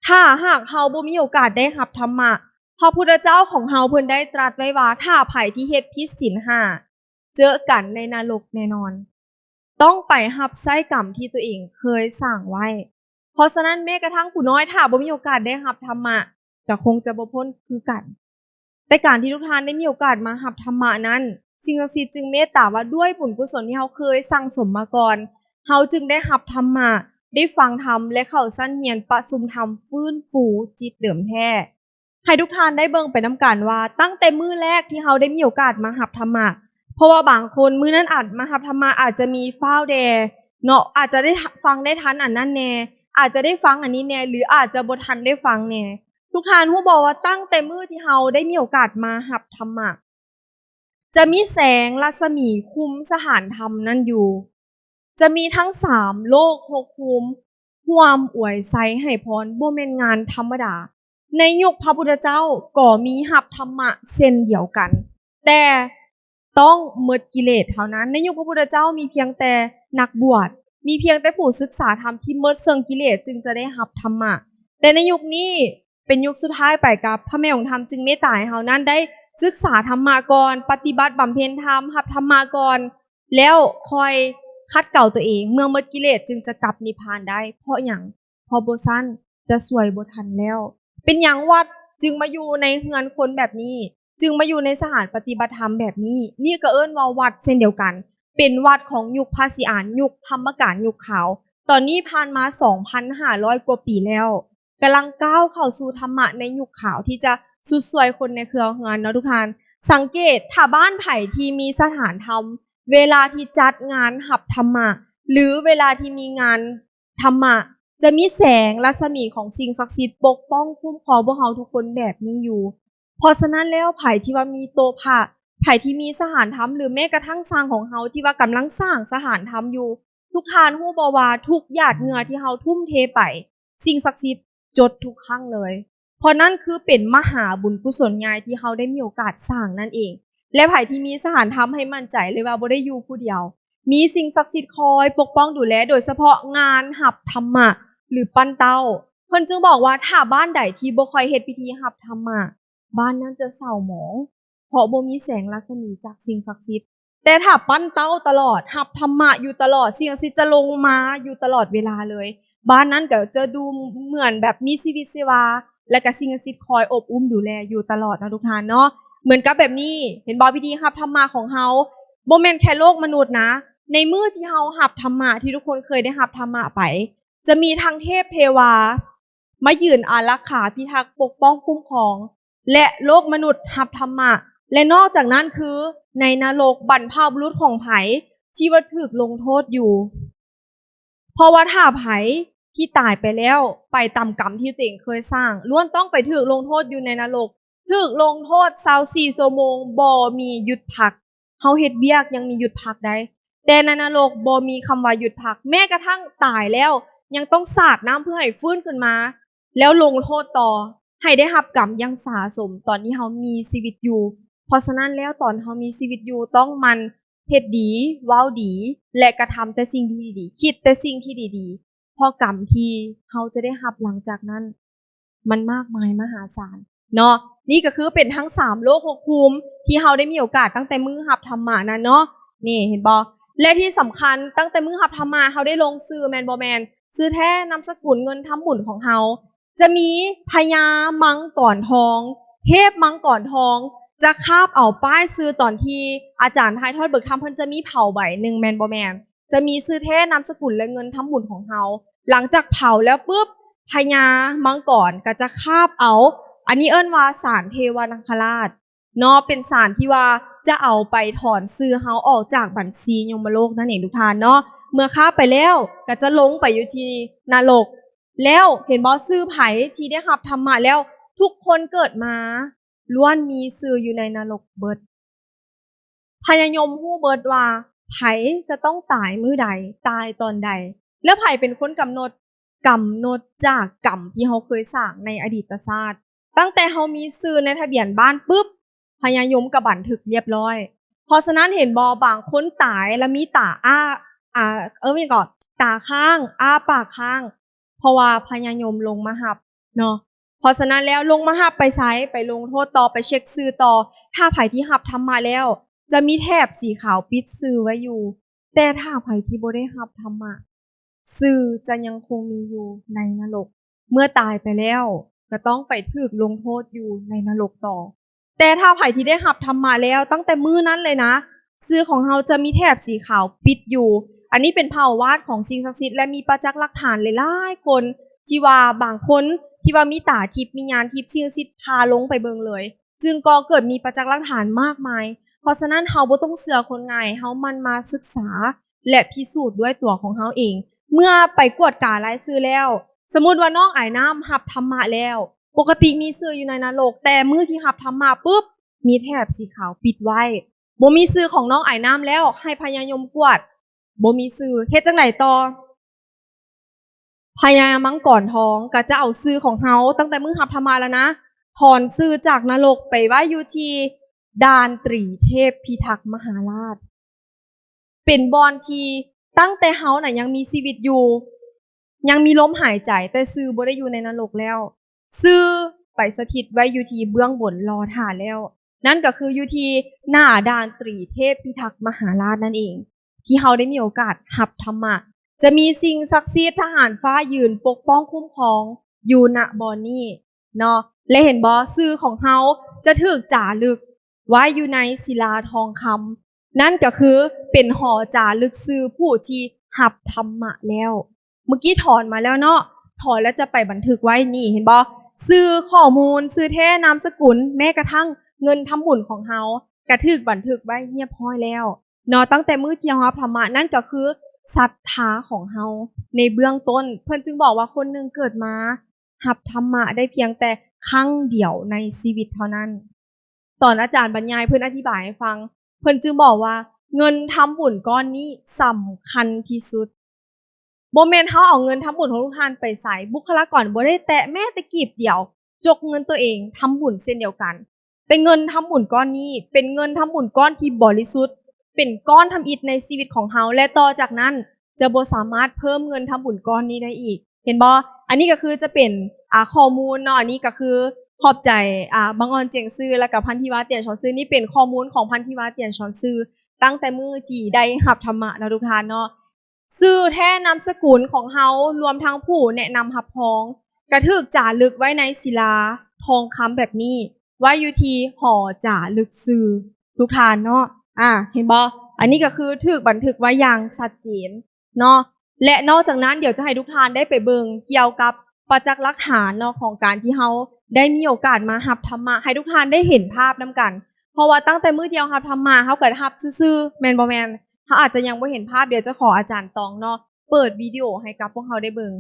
ຖ້າຫາກເຮົາບໍ່ມີໂອກາດໄດ້ຮັບທຳມະ, ພະພຸດທະເຈົ້າຂອງເຮົາເພິ່ນໄດ້ຕລັດໄວ້ວ່າ ຖ້າໃຜທີ່ເຮັດຜິດສິນຫ້າ ເຈີກັນໃນນະລົກແນ່ນອນ, ຕ້ອງໄປຮັບໃຊ້ກຳທີ່ຕົວເອງເຄີຍສ້າງໄວ້. ເພາະສະນັ້ນ ແມ້ກະທັ່ງຜູ້ນ້ອຍ ຖ້າບໍ່ມີໂອກາດໄດ້ຮັບທຳມະ ກໍຄົງຈະບໍ່ພົ້ນຄືກັນ. ແຕ່ການທີ່ທຸກທ່ານໄດ້ມີໂອກາດມາຮັບທຳມະນັ້ນ, ສິ່ງສັກສິດຈຶ່ງເມດຕາວ່າ ດ້ວຍບຸນກຸສົນທີ່ເຮົາເຄີຍສັ່ງສົມມາກ່ອນ, ເຮົາຈຶ່ງໄດ້ຮັບທຳມະ, ໄດ້ຟັງທຳ ແລະ ເຂົ້າຊັ້ນຮຽນປະຊຸມທຳຟື້ນຟູຈິດເດີມແທ້. ໃຫ້ທຸກທ່ານໄດ້ເບິ່ງໄປນຳກັນວ່າ ຕັ້ງແຕ່ມື້ແລກທີ່ເຮົາໄດ້ມີໂອກາດມາຮັບທຳມະ, ເພາະວ່າບາງຄົນມື້ນັ້ນອາດມາຮັບທຳມະ ອາດຈະມີຟ້າວແດ່ເນາະ, ອາດຈະໄດ້ຟັງໄດ້ທັນອັນນັ້ນແດ່, ອາດຈະໄດ້ຟັງອັນນີ້ແດ່ ຫຼື ອາດຈະບໍ່ທັນໄດ້ຟັງແດ່. ທຸກທ່ານຮູ້ບໍ່ວ່າ ຕັ້ງແຕ່ມື້ທີ່ເຮົາໄດ້ມີໂອກາດມາຮັບທຳມະ, ຈະມີແສງລັດສະໝີຄຸມສະຖານທຳນັ້ນຢູ່. ຈະມີທັງສາມໂລກຫົກພູມຮ່ວມອວຍໄຊໃຫ້ພອນ, ບໍ່ແມ່ນງານທຳມະດາ. ໃນຍຸກພະພຸດທະເຈົ້າກໍມີຮັບທຳມະເຊັ່ນດຽວກັນ, ແຕ່ ຕ້ອງໝົດກິເລດເທົ່ານັ້ນ. ໃນຍຸກພະພຸດທະເຈົ້າມີພຽງແຕ່ນັກບວດ, ມີພຽງແຕ່ຜູ້ສຶກສາທຳທີ່ໝົດເຊິ່ງກິເລດຈຶ່ງຈະໄດ້ຮັບທຳມະ. ແຕ່ໃນຍຸກນີ້ເປັນຍຸກສຸດທ້າຍໄປກັບ, ພະແມ່ອົງທຳຈຶ່ງເມດຕາໃຫ້ເຮົານັ້ນໄດ້ສຶກສາທຳມະກ່ອນ, ປະຕິບັດບຳເພັນທຳ, ຮັບທຳມະກ່ອນ, ແລ້ວຄ່ອຍຂັດເກົາຕົວເອງ, ເມື່ອໝົດກິເລດຈຶ່ງຈະກັບນິບພານໄດ້. ເພາະຫຍັງ? ເພາະບໍ່ຊັ້ນຈະຊ່ວຍບໍ່ທັນແລ້ວ. ເປັນຫຍັງວັດຈຶ່ງມາຢູ່ໃນເຮືອນຄົນແບບນີ້? ຈຶ່ງມາຢູ່ໃນສະຖານປະຕິບັດທຳແບບນີ້? ນີ້ກໍເອີ້ນວ່າວັດເຊັ່ນດຽວກັນ, ເປັນວັດຂອງຍຸກພະສີອານ, ຍຸກທຳມະການ, ຍຸກຂາວ. ຕອນນີ້ຜ່ານມາສອງພັນຫ້າຮ້ອຍກວ່າປີແລ້ວ, ກຳລັງກ້າວເຂົ້າສູ່ທຳມະໃນຍຸກຂາວທີ່ຈະ ຊຸດຊ່ວຍຄົນໃນເຄືອເຮືອນເນາະທຸກທ່ານ. ສັງເກດ ຖ້າບ້ານໃຜທີ່ມີສະຖານທຳ ເວລາທີ່ຈັດງານຮັບທຳມະ ຫຼື ເວລາທີ່ມີງານທຳມະ ຈະມີແສງລັດສະໝີຂອງສິ່ງສັກສິດປົກປ້ອງຄຸ້ມຄອງພວກເຮົາທຸກຄົນແບບນີ້ຢູ່. ເພາະສະນັ້ນແລ້ວ ໃຜທີ່ວ່າມີໂຕພະ ໃຜທີ່ມີສະຖານທຳ ຫຼື ແມ້ກະທັ່ງຊ່າງຂອງເຮົາທີ່ວ່າກຳລັງສ້າງສະຖານທຳຢູ່, ທຸກທ່ານຮູ້ບໍ່ວ່າທຸກຫຍາດເຫື່ອທີ່ເຮົາທຸ່ມເທໄປ ສິ່ງສັກສິດຈົດທຸກຄັ້ງເລີຍ. ເພາະນັ້ນຄືເປັນມະຫາບຸນກຸສົນໃຫຍ່ທີ່ເຮົາໄດ້ມີໂອກາດສ້າງນັ້ນເອງ. ແລະ ໃຜທີ່ມີສະຖານທຳໃຫ້ໝັ້ນໃຈເລີຍວ່າບໍ່ໄດ້ຢູ່ຜູ້ດຽວ, ມີສິ່ງສັກສິດຄອຍປົກປ້ອງດູແລ, ໂດຍສະເພາະງານຮັບທຳມະ ຫຼື ປັ້ນເຕົ້າ. ເພິ່ນຈຶ່ງບອກວ່າ ຖ້າບ້ານໃດທີ່ບໍ່ຄ່ອຍເຮັດພິທີຮັບທຳມະ, ບ້ານນັ້ນຈະເສົ້າໝອງ ເພາະບໍ່ມີແສງລັດສະໝີຈາກສິ່ງສັກສິດ. ແຕ່ຖ້າປັ້ນເຕົ້າຕະຫຼອດ, ຮັບທຳມະຢູ່ຕະຫຼອດ, ສິ່ງສັກສິດຈະລົງມາຢູ່ຕະຫຼອດເວລາເລີຍ, ບ້ານນັ້ນກໍຈະດູເໝືອນແບບມີຊີວິດຊີວາ ແລະ ກໍສິ່ງສັກສິດຄອຍອົບອຸ່ມດູແລຢູ່ຕະຫຼອດເນາະທຸກທ່ານເນາະ. ເໝືອນກັບແບບນີ້ ເຫັນບໍ່? ພິທີຮັບທຳມະຂອງເຮົາ ບໍ່ແມ່ນແຄ່ໂລກມະນຸດນະ. ໃນມື້ທີ່ເຮົາຮັບທຳມະ ທີ່ທຸກຄົນເຄີຍໄດ້ຮັບທຳມະໄປ ຈະມີທັງເທບເທວາ ມາຢືນອາລັກຂາພິທັກປົກປ້ອງຄຸ້ມຄອງ ແລະ ໂລກມະນຸດຮັບທຳມະ ແລະ ນອກຈາກນັ້ນຄືໃນນະລົກ ບັນພະບຸລຸດຂອງໃຜທີ່ວ່າຖືກລົງໂທດຢູ່. ເພາະວ່າຖ້າໃຜທີ່ຕາຍໄປແລ້ວ ໄປຕາມກຳທີ່ຕົວເອງເຄີຍສ້າງ ລ້ວນຕ້ອງໄປຖືກລົງໂທດຢູ່ໃນນະລົກ, ຖືກລົງໂທດຊາວສີ່ຊົ່ວໂມງ ບໍ່ມີຢຸດພັກ. ເຮົາເຮັດວຽກຍັງມີຢຸດພັກໄດ້, ແຕ່ໃນນະລົກບໍ່ມີຄຳວ່າຢຸດພັກ, ແມ້ກະທັ່ງຕາຍແລ້ວຍັງຕ້ອງສາດນ້ຳເພື່ອໃຫ້ຟື້ນຂຶ້ນມາ ແລ້ວລົງໂທດຕໍ່ ໃຫ້ໄດ້ຮັບກຳຢ່າງສະສົມຕອນທີ່ເຮົາມີຊີວິດຢູ່. ເພາະສະນັ້ນແລ້ວ ຕອນເຮົາມີຊີວິດຢູ່ ຕ້ອງໝັ່ນເຮັດດີ, ເວົ້າດີ ແລະ ກະທຳແຕ່ສິ່ງທີ່ດີໆ, ຄິດແຕ່ສິ່ງທີ່ດີໆ, ເພາະກຳທີ່ເຮົາຈະໄດ້ຮັບຫຼັງຈາກນັ້ນ ມັນມາກມາຍມະຫາສານເນາະ. ນີ້ກໍຄືເປັນທັງສາມໂລກຫົກພູມທີ່ເຮົາໄດ້ມີໂອກາດຕັ້ງແຕ່ມື້ຮັບທຳມະນັ້ນເນາະ. ນີ້ເຫັນບໍ່? ແລະ ທີ່ສຳຄັນ ຕັ້ງແຕ່ມື້ຮັບທຳມະ ເຮົາໄດ້ລົງຊື່ແມ່ນບໍ່ແມ່ນ? ຊື່ແທ້, ນາມສະກຸນ, ເງິນທຳບຸນຂອງເຮົາ. ຈະມີພະຍາມັງກອນທອງ, ເທບມັງກອນທອງ ຈະຄາບເອົາປ້າຍຊື່ຕອນທີ່ອາຈານຖ່າຍທອດເບີກທຳ ເພິ່ນຈະມີເຜົາໃບໜຶ່ງແມ່ນບໍ່ແມ່ນ? ຈະມີຊື່ແທ້, ນາມສະກຸນ ແລະ ເງິນທຳບຸນຂອງເຮົາ. ຫຼັງຈາກເຜົາແລ້ວປຶບ ພະຍາມັງກອນກໍຈະຄາບເອົາ, ອັນນີ້ເອີ້ນວ່າສານເທວານະຄະລາດເນາະ, ເປັນສານທີ່ວ່າຈະເອົາໄປຖອນຊື່ເຮົາອອກຈາກບັນຊີຍົມມະໂລກນັ້ນເອງທຸກທ່ານເນາະ. ເມື່ອຄາບໄປແລ້ວກໍຈະລົງໄປຢູ່ທີ່ນະລົກ. ແລ້ວເຫັນບໍ່? ຊື່ໃຜທີ່ໄດ້ຮັບທຳມະແລ້ວ ທຸກຄົນເກີດມາລ້ວນມີຊື່ຢູ່ໃນນະລົກເບິດ. ພະຍາຍົມຮູ້ເບິດວ່າໃຜຈະຕ້ອງຕາຍມື້ໃດ, ຕາຍຕອນໃດ ແລ້ວໃຜເປັນຄົນກຳນົດ? ກຳນົດຈາກກຳທີ່ເຮົາເຄີຍສ້າງໃນອະດີດຕະຊາດ. ຕັ້ງແຕ່ເຮົາມີຊື່ໃນທະບຽນບ້ານປຶບ ພະຍາຍົມກໍບັນທຶກລຽບລ້ອຍ. ເພາະສະນັ້ນເຫັນບໍ່? ບາງຄົນຕາຍແລ້ວມີຕາອ້າ, ອາ, ເອີ້ນຫຍັງເກາະ? ຕາຄ້າງ, ອ້າປາກຄ້າງ. ເພາະວ່າພະຍາຍົມລົງມາຮັບເນາະ. ເພາະສະນັ້ນແລ້ວ ລົງມາຮັບໄປໃສ? ໄປລົງໂທດຕໍ່, ໄປເຊັກຊື່ຕໍ່. ຖ້າໃຜທີ່ຮັບທຳມະແລ້ວ ຈະມີແຖບສີຂາວປິດຊື່ໄວ້ຢູ່. ແຕ່ຖ້າໃຜທີ່ບໍ່ໄດ້ຮັບທຳມະ, ຊື່ຈະຍັງຄົງມີຢູ່ໃນນະລົກ. ເມື່ອຕາຍໄປແລ້ວ ກໍຕ້ອງໄປຖືກລົງໂທດຢູ່ໃນນະລົກຕໍ່. ແຕ່ຖ້າໃຜທີ່ໄດ້ຮັບທຳມະແລ້ວ ຕັ້ງແຕ່ມື້ນັ້ນເລີຍນະ, ຊື່ຂອງເຮົາຈະມີແຖບສີຂາວປິດຢູ່. ອັນນີ້ເປັນພາວະວາດຂອງສິ່ງສັກສິດ ແລະ ມີປະຈັກຫຼັກຖານຫຼາຍໆຄົນ ທີ່ວ່າບາງຄົນທີ່ວ່າມີຕາທິບ, ມີຍານທິບ, ສິ່ງສັກສິດພາລົງໄປເບິ່ງເລີຍ, ຈຶ່ງກໍເກີດມີປະຈັກຫຼັກຖານມາກມາຍ. ເພາະສະນັ້ນ ເຮົາບໍ່ຕ້ອງເຊື່ອຄົນງ່າຍ, ເຮົາໝັ່ນມາສຶກສາ ແລະ ພິສູດດ້ວຍຕົວຂອງເຮົາເອງ. ເມື່ອໄປກວດກາລາຍຊື່ແລ້ວ, ສົມມຸດວ່ານ້ອງອາຍນ້ຳຮັບທຳມະແລ້ວ, ປົກກະຕິມີຊື່ຢູ່ໃນນະລົກ, ແຕ່ມື້ທີ່ຮັບທຳມະປຶບ ມີແຖບສີຂາວປິດໄວ້. ບໍ່ມີຊື່ຂອງນ້ອງອາຍນ້ຳແລ້ວ, ໃຫ້ພະຍາຍົມກວດ, ບໍ່ມີຊື່. ເຮັດຈັ່ງໃດຕໍ່? ພະຍາມັງກອນທອງກໍຈະເອົາຊື່ຂອງເຮົາ ຕັ້ງແຕ່ມື້ຮັບທຳມະແລ້ວນະ, ຖອນຊື່ຈາກນະລົກໄປໄວ້ຢູ່ທີ່ດ່ານຕຣີເທບພິທັກມະຫາລາດ. ເປັນບ່ອນທີ່ຕັ້ງແຕ່ເຮົານະຍັງມີຊີວິດຢູ່, ຍັງມີລົມຫາຍໃຈ, ແຕ່ຊື່ບໍ່ໄດ້ຢູ່ໃນນະລົກແລ້ວ. ຊື່ໄປສະຖິດໄວ້ຢູ່ທີ່ເບື້ອງບົນລໍຖ້າແລ້ວ. ນັ້ນກໍຄືຢູ່ທີ່ໜ້າດ່ານຕຣີເທບພິທັກມະຫາລາດນັ້ນເອງ, ທີ່ເຮົາໄດ້ມີໂອກາດຮັບທຳມະ. ຈະມີສິ່ງສັກສິດ, ທະຫານຟ້າຢືນປົກປ້ອງຄຸ້ມຄອງຢູ່ ນະ ບ່ອນນີ້ເນາະ. ແລະ ເຫັນບໍ່? ຊື່ຂອງເຮົາຈະຖືກຈາລຶກໄວ້ຢູ່ໃນສິລາທອງຄຳ. ນັ້ນກໍຄືເປັນຫໍຈາລຶກຊື່ຜູ້ທີ່ຮັບທຳມະແລ້ວ. ເມື່ອກີ້ຖອນມາແລ້ວເນາະ, ຖອນແລ້ວຈະໄປບັນທຶກໄວ້ນີ້, ເຫັນບໍ່? ຊື່ຂໍ້ມູນ, ຊື່ແທ້, ນາມສະກຸນ, ແມ້ກະທັ່ງເງິນທຳບຸນຂອງເຮົາ ກະຖືກບັນທຶກໄວ້ຮຽບຮ້ອຍແລ້ວເນາະ, ຕັ້ງແຕ່ມື້ທີ່ເຮົາຮັບທຳມະ, ນັ້ນກໍຄືສັດທາຂອງເຮົາໃນເບື້ອງຕົ້ນ. ເພິ່ນຈຶ່ງບອກວ່າຄົນໜຶ່ງເກີດມາຮັບທຳມະໄດ້ພຽງແຕ່ຄັ້ງດຽວໃນຊີວິດເທົ່ານັ້ນ. ຕອນອາຈານບັນຍາຍ ເພິ່ນອະທິບາຍໃຫ້ຟັງ, ເພິ່ນຈຶ່ງບອກວ່າເງິນທຳບຸນກ້ອນນີ້ສຳຄັນທີ່ສຸດ. ບໍ່ແມ່ນເຮົາເອົາເງິນທຳບຸນຂອງທຸກທ່ານໄປໃສ, ບຸກຄະລາກອນບໍ່ໄດ້ແຕະແມ້ແຕ່ກີບດຽວ, ຈົກເງິນຕົວເອງທຳບຸນເຊັ່ນດຽວກັນ. ແຕ່ເງິນທຳບຸນກ້ອນນີ້ເປັນເງິນທຳບຸນກ້ອນທີ່ບໍລິສຸດ, ເປັນກ້ອນທຳອິດໃນຊີວິດຂອງເຮົາ, ແລະ ຕໍ່ຈາກນັ້ນຈະບໍ່ສາມາດເພີ່ມເງິນທຳບຸນກ້ອນນີ້ໄດ້ອີກ. ເຫັນບໍ່? ອັນນີ້ກໍຄືຈະເປັນ ອ່າ ຂໍ້ມູນເນາະ, ອັນນີ້ກໍຄືຂອບໃຈ ອ່າ ບັງອອນ ຈຽງຊື່ ແລ້ວກໍພັນທິວາ ຕຽນຊອນຊື່. ນີ້ເປັນຂໍ້ມູນຂອງພັນທິວາ ຕຽນຊອນຊື່ ຕັ້ງແຕ່ມື້ທີ່ໄດ້ຮັບທຳມະເນາະ ທຸກທ່ານເນາະ. ຊື່ແທ້ນາມສະກຸນຂອງເຮົາ ລວມທັງຜູ້ແນະນຳຮັບຮອງ ກະຖືກຈາລຶກໄວ້ໃນສິລາທອງຄຳແບບນີ້ ໄວ້ຢູ່ທີ່ຫໍຈາລຶກຊື່ ທຸກທ່ານເນາະ. ອາ ເຫັນບໍ່? ອັນນີ້ກໍຄືຖືກບັນທຶກໄວ້ຢ່າງຊັດເຈນເນາະ. ແລະ ນອກຈາກນັ້ນ ດຽວຈະໃຫ້ທຸກທ່ານໄດ້ໄປເບິ່ງກ່ຽວກັບປະຈັກຫຼັກຖານເນາະ ຂອງການທີ່ເຮົາໄດ້ມີໂອກາດມາຮັບທຳມະ ໃຫ້ທຸກທ່ານໄດ້ເຫັນພາບນຳກັນ. ເພາະວ່າຕັ້ງແຕ່ມື້ທີ່ເຮົາຮັບທຳມະ ເຮົາກໍຮັບຊື່ໆ ແມ່ນບໍ່ແມ່ນ? ເຮົາອາດຈະຍັງບໍ່ເຫັນພາບ, ດຽວຈະຂໍອາຈານຕອງເນາະ ເປີດວິດີໂອໃຫ້ກັບພວກເຮົາໄດ້ເບິ່ງ.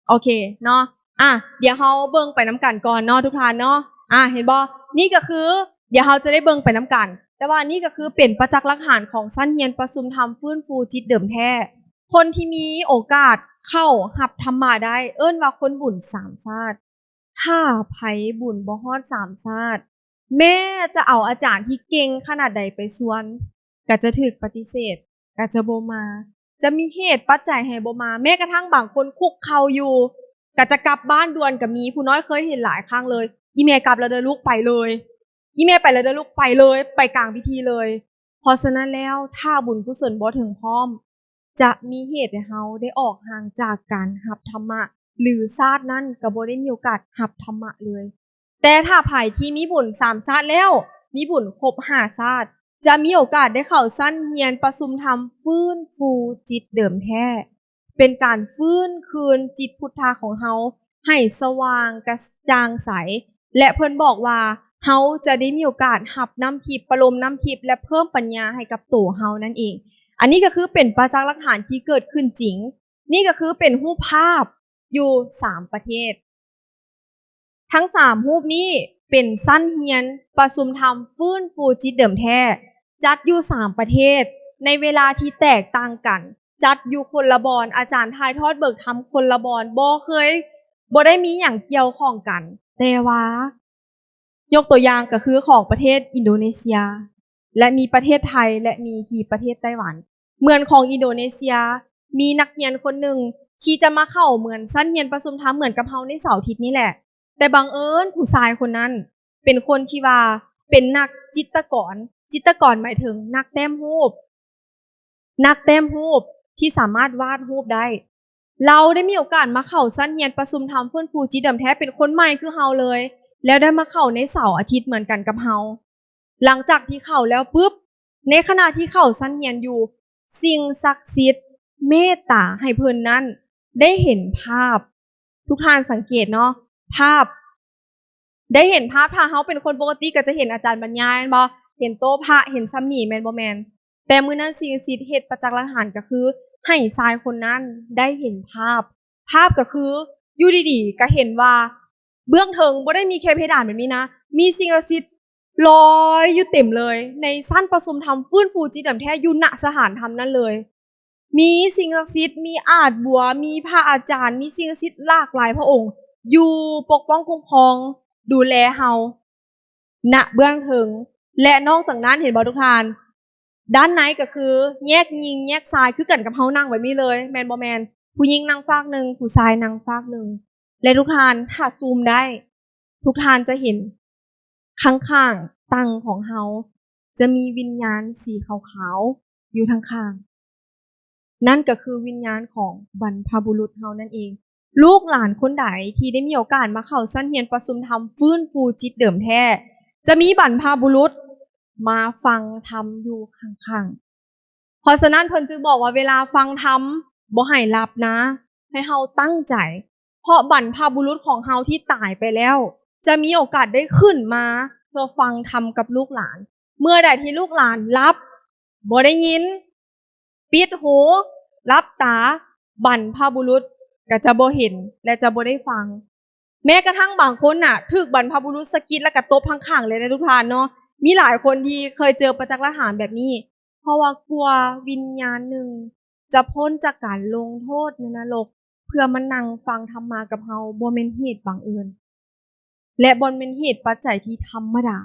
ໂອເຄເນາະ. ອາ ດຽວເຮົາເບິ່ງໄປນຳກັນກ່ອນເນາະ ທຸກທ່ານເນາະ. ອາ ເຫັນບໍ່? ນີ້ກໍຄື ດຽວເຮົາຈະໄດ້ເບິ່ງໄປນຳກັນ. ແຕ່ວ່ານີ້ກໍຄືເປັນປະຈັກຫຼັກຖານຂອງຊັ້ນຮຽນປະຊຸມທຳຟື້ນຟູຈິດເດີມແທ້. ຄົນທີ່ມີໂອກາດເຂົ້າຮັບທຳມະໄດ້ ເອີ້ນວ່າຄົນບຸນສາມຊາດ. ຖ້າໃຜບຸນບໍ່ຮອດສາມຊາດ, ແມ້ຈະເອົາອາຈານທີ່ເກັ່ງຂະໜາດໃດໄປຊວນ ກໍຈະຖືກປະຕິເສດ, ກໍຈະບໍ່ມາ, ຈະມີເຫດປັດໄຈໃຫ້ບໍ່ມາ. ແມ້ກະທັ່ງບາງຄົນຄຸກເຂົ່າຢູ່ ກໍຈະກັບບ້ານດ່ວນກໍມີ. ຜູ້ນ້ອຍເຄີຍເຫັນຫຼາຍຄັ້ງເລີຍ, ອີ່ແມ່ກັບແລ້ວເດີລູກ ໄປເລີຍ, ອີ່ແມ່ໄປແລ້ວເດີລູກ ໄປເລີຍ, ໄປກາງພິທີເລີຍ. ເພາະສະນັ້ນແລ້ວ ຖ້າບຸນກຸສົນບໍ່ເຖິງພ້ອມ, ຈະມີເຫດໃຫ້ເຮົາໄດ້ອອກຫ່າງຈາກການຮັບທຳມະ ຫຼື ຊາດນັ້ນກໍບໍ່ໄດ້ມີໂອກາດຮັບທຳມະເລີຍ. ແຕ່ຖ້າໃຜທີ່ມີບຸນສາມຊາດແລ້ວ, ມີບຸນຄົບຫ້າຊາດ, ຈະມີໂອກາດໄດ້ເຂົ້າຊັ້ນຮຽນປະຊຸມທຳຟື້ນຟູຈິດເດີມແທ້, ເປັນການຟື້ນຄືນຈິດພຸດທະຂອງເຮົາໃຫ້ສະຫວ່າງກະຈ່າງໃສ ແລະ ເພິ່ນບອກວ່າເຮົາຈະໄດ້ມີໂອກາດຮັບນ້ຳທິບ, ປະໂລມນ້ຳທິບ ແລະ ເພີ່ມປັນຍາໃຫ້ກັບໂຕເຮົານັ້ນເອງ. ອັນນີ້ກໍຄືເປັນປະຈັກຫຼັກຖານທີ່ເກີດຂຶ້ນຈິງ. ນີ້ກໍຄືເປັນຮູບພາບຢູ່ສາມປະເທດ. ທັງສາມຮູບນີ້ເປັນຊັ້ນຮຽນປະຊຸມທຳຟື້ນຟູຈິດເດີມແທ້ ຈັດຢູ່ສາມປະເທດ ໃນເວລາທີ່ແຕກຕ່າງກັນ, ຈັດຢູ່ຄົນລະບ່ອນ, ອາຈານຖ່າຍທອດເບີກທຳຄົນລະບ່ອນ, ບໍ່ເຄີຍ, ບໍ່ໄດ້ມີຫຍັງກ່ຽວຂ້ອງກັນ. ແຕ່ວ່າ ຍົກຕົວຢ່າງກໍຄືຂອງປະເທດອິນໂດເນເຊຍ ແລະ ມີປະເທດໄທ ແລະ ມີທີ່ປະເທດໄຕ້ຫວັນ. ເໝືອນຂອງອິນໂດເນເຊຍ ມີນັກຮຽນຄົນໜຶ່ງທີ່ຈະມາເຂົ້າເໝືອນຊັ້ນຮຽນປະຊຸມທຳເໝືອນກັບເຮົາໃນເສົາອາທິດນີ້ແຫຼະ, ແຕ່ບັງເອີນຜູ້ຊາຍຄົນນັ້ນເປັນຄົນທີ່ວ່າເປັນນັກຈິດຕະກອນ, ຈິດຕະກອນໝາຍເຖິງນັກແຕ້ມຮູບ, ນັກແຕ້ມຮູບທີ່ສາມາດວາດຮູບໄດ້. ລາວໄດ້ມີໂອກາດມາເຂົ້າຊັ້ນຮຽນປະຊຸມທຳຟື້ນຟູຈິດເດີມແທ້ ເປັນຄົນໃໝ່ຄືເຮົາເລີຍ ແລ້ວໄດ້ມາເຂົ້າໃນເສົາອາທິດເໝືອນກັນກັບເຮົາ. ຫຼັງຈາກທີ່ເຂົ້າແລ້ວປຶບ, ໃນຂະນະທີ່ເຂົ້າຊັ້ນຮຽນຢູ່, ສິ່ງສັກສິດເມດຕາໃຫ້ເພິ່ນນັ້ນໄດ້ເຫັນພາບ. ທຸກທ່ານສັງເກດເນາະ, ພາບ ໄດ້ເຫັນພາບ, ຖ້າເຮົາເປັນຄົນປົກກະຕິກໍຈະເຫັນອາຈານບັນຍາຍແມ່ນບໍ່? ເຫັນໂຕພະ, ເຫັນຊ່ຳນີ້ແມ່ນບໍ່ແມ່ນ? ແຕ່ມື້ນັ້ນສິ່ງສັກສິດເຮັດປະຈັກຫຼັກຖານກໍຄືໃຫ້ຊາຍຄົນນັ້ນໄດ້ເຫັນພາບ. ພາບກໍຄືຢູ່ດີໆກໍເຫັນວ່າເບື້ອງເທິງບໍ່ໄດ້ມີແຄ່ເພດານແບບນີ້ນະ, ມີສິ່ງສັກສິດລອຍຢູ່ເຕັມເລີຍ ໃນຊັ້ນປະຊຸມທຳຟື້ນຟູຈິດເດີມແທ້ຢູ່ນະສະຖານທຳນັ້ນເລີຍ. ມີສິ່ງສັກສິດ, ມີອາດບົວ, ມີພະອາຈານ, ມີສິ່ງສັກສິດຫຼາກຫຼາຍພະອົງ ຢູ່ປົກປ້ອງຄຸ້ມຄອງດູແລເຮົາ ນະເບື້ອງເທິງ ແລະ ນອກຈາກນັ້ນ ເຫັນບໍ່ທຸກທ່ານ? ດ້ານໃນກໍຄືແຍກຍິງແຍກຊາຍ ຄືກັນກັບເຮົານັ່ງແບບນີ້ເລີຍ ແມ່ນບໍ່ແມ່ນ? ຜູ້ຍິງນັ່ງຟາກໜຶ່ງ, ຜູ້ຊາຍນັ່ງຟາກໜຶ່ງ. ແລະ ທຸກທ່ານ ຖ້າຊູມໄດ້ ທຸກທ່ານຈະເຫັນ ຂ້າງໆຕັ່ງຂອງເຮົາ ຈະມີວິນຍານສີຂາວໆຢູ່ທາງຂ້າງ. ນັ້ນກໍຄືວິນຍານຂອງບັນພະບຸລຸດເຮົານັ້ນເອງ. ລູກຫຼານຄົນໃດທີ່ໄດ້ມີໂອກາດມາເຂົ້າຊັ້ນຮຽນປະຊຸມທຳຟື້ນຟູຈິດເດີມແທ້ ຈະມີບັນພະບຸລຸດມາຟັງທຳຢູ່ຂ້າງໆ. ເພາະສະນັ້ນເພິ່ນຈຶ່ງບອກວ່າເວລາຟັງທຳ ບໍ່ໃຫ້ຫຼັບນາ, ໃຫ້ເຮົາຕັ້ງໃຈ ພາະບັນພະບຸລຸດຂອງເຮົາທີ່ຕາຍໄປແລ້ວ ຈະມີໂອກາດໄດ້ຂຶ້ນມາເພື່ອຟັງທຳກັບລູກຫຼານ. ເມື່ອໃດທີ່ລູກຫຼານຫຼັບ ບໍ່ໄດ້ຍິນ ປິດຫູ ຫຼັບຕາ ບັນພະບຸລຸດກໍຈະບໍ່ເຫັນ ແລະ ຈະບໍ່ໄດ້ຟັງ. ແມ້ກະທັ່ງບາງຄົນນະ ຖືກບັນພະບຸລຸດສະກິດ ແລ້ວກະຕົບຂ້າງໆເລີຍນະທຸກທ່ານເນາະ. ມີຫຼາຍຄົນທີ່ເຄີຍເຈີປະຈັກຫຼັກຖານແບບນີ້ ເພາະວ່າກວ່າວິນຍານໜຶ່ງຈະພົ້ນຈາກການລົງໂທດໃນນະລົກ ເພື່ອມານັ່ງຟັງທຳມະກັບເຮົາ ບໍ່ແມ່ນເຫດບັງເອີນ ແລະ ບໍ່ແມ່ນເຫດປັດໄຈທີ່ທຳມະດາ.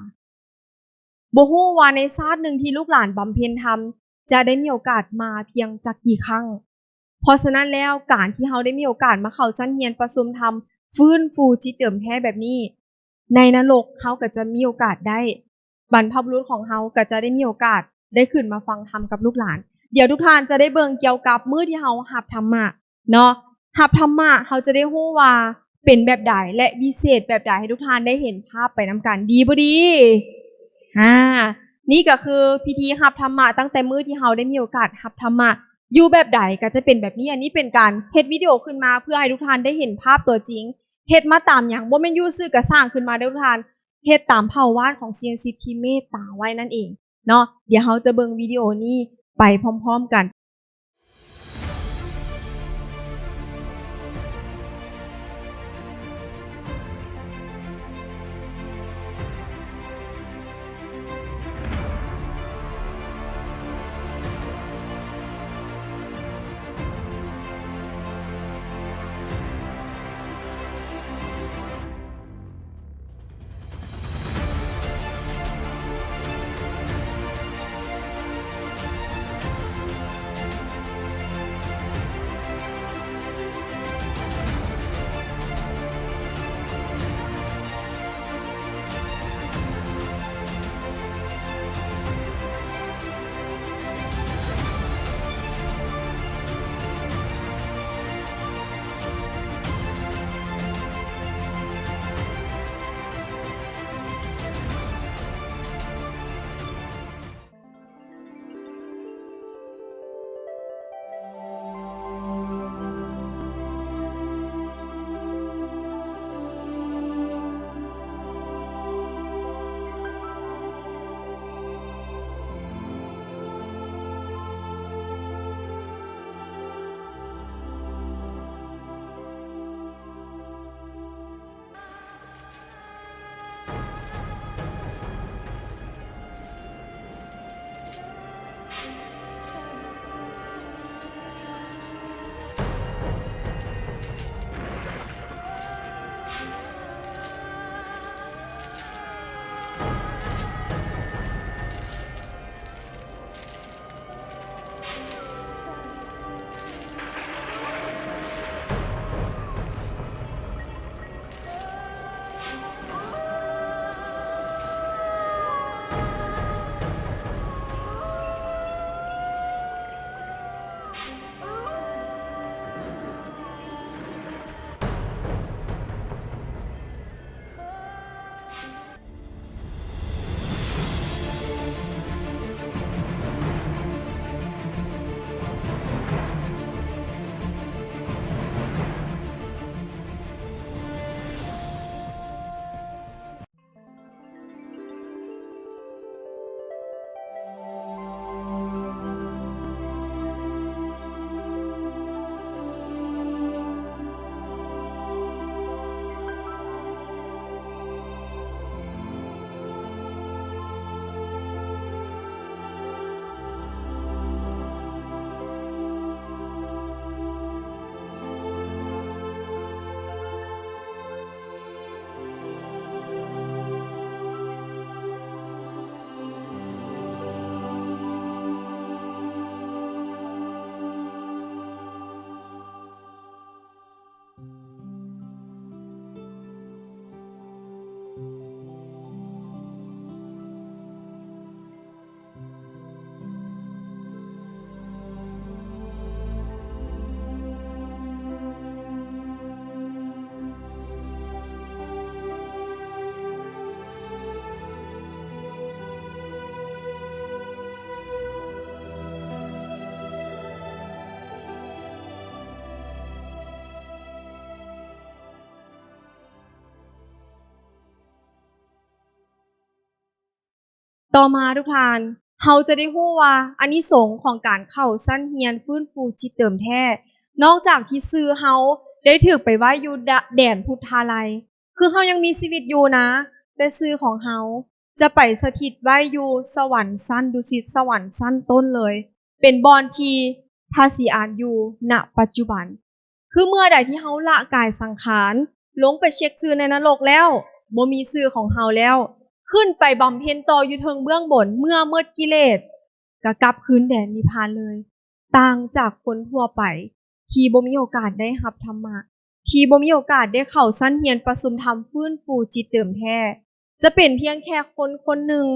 ບໍ່ຮູ້ວ່າໃນຊາດໜຶ່ງທີ່ລູກຫຼານບຳເພັນທຳ ຈະໄດ້ມີໂອກາດມາພຽງຈັກກີ່ຄັ້ງ. ເພາະສະນັ້ນແລ້ວ ການທີ່ເຮົາໄດ້ມີໂອກາດມາເຂົ້າຊັ້ນຮຽນປະຊຸມທຳ ຟື້ນຟູຈິດເດີມແທ້ແບບນີ້ ໃນນະລົກເຮົາກໍຈະມີໂອກາດໄດ້ ບັນພະບຸລຸດຂອງເຮົາກໍຈະໄດ້ມີໂອກາດໄດ້ຂຶ້ນມາຟັງທຳກັບລູກຫຼານ. ດຽວທຸກທ່ານຈະໄດ້ເບິ່ງກ່ຽວກັບມື້ທີ່ເຮົາຮັບທຳມະເນາະ, ຮັບທຳມະ ເຮົາຈະໄດ້ຮູ້ວ່າເປັນແບບໃດ ແລະ ວິເສດແບບໃດ ໃຫ້ທຸກທ່ານໄດ້ເຫັນພາບໄປນຳກັນ ດີບໍ່ດີ? ອາ ນີ້ກໍຄືພິທີຮັບທຳມະ ຕັ້ງແຕ່ມື້ທີ່ເຮົາໄດ້ມີໂອກາດຮັບທຳມະ ຢູ່ແບບໃດກໍຈະເປັນແບບນີ້. ອັນນີ້ເປັນການເຮັດວິດີໂອຂຶ້ນມາເພື່ອໃຫ້ທຸກທ່ານໄດ້ເຫັນພາບຕົວຈິງ. ເຮັດມາຕາມຫຍັງ? ບໍ່ແມ່ນຢູ່ຊື່ກະສ້າງຂຶ້ນມາເດີທຸກທ່ານ. ເຮັດຕາມເຜົ່າວາດຂອງສິ່ງສັກສິດທີ່ເມດຕາໄວ້ນັ້ນເອງເນາະ. ດຽວເຮົາຈະເບິ່ງວິດີໂອນີ້ໄປພ້ອມໆກັນ. ຕໍ່ມາທຸກທ່ານ, ເຮົາຈະໄດ້ຮູ້ວ່າອານິສົງຂອງການເຂົ້າຊັ້ນຮຽນຟື້ນຟູຈິດເດີມແທ້, ນອກຈາກທີ່ຊື່ເຮົາໄດ້ຖືກໄປໄວ້ຢູ່ດະ ແດນພຸດທາໄລ, ຄືເຮົາຍັງມີຊີວິດຢູ່ນະ, ແຕ່ຊື່ຂອງເຮົາຈະໄປສະຖິດໄວ້ຢູ່ສະຫວັນຊັ້ນດຸສິດ, ສະຫວັນຊັ້ນຕົ້ນເລີຍ, ເປັນບ່ອນທີ່ພະສີອາດຢູ່ນະປັດຈຸບັນ. ຄືເມື່ອໃດທີ່ເຮົາລະກາຍສັງຂານ, ລົງໄປເຊັກຊື່ໃນນະລົກແລ້ວ, ບໍ່ມີຊື່ຂອງເຮົາແລ້ວ, ຂຶ້ນໄປບຳເພັນຕໍ່ຢູ່ເທິງເບື້ອງບົນ, ເມື່ອໝົດກິເລດ, ກໍກັບຄືນແດນນິບພານເລີຍ. ຕ່າງຈາກຄົນທົ່ວໄປທີ່ບໍ່ມີໂອກາດໄດ້ຮັບທຳມະ, ທີ່ບໍ່ມີໂອກາດໄດ້ເຂົ້າຊັ້ນຮຽນປະຊຸມທຳຟື້ນຟູຈິດເດີມແທ້, ຈະເປັນພຽງແຄ່ຄົນຄົນໜຶ່ງ,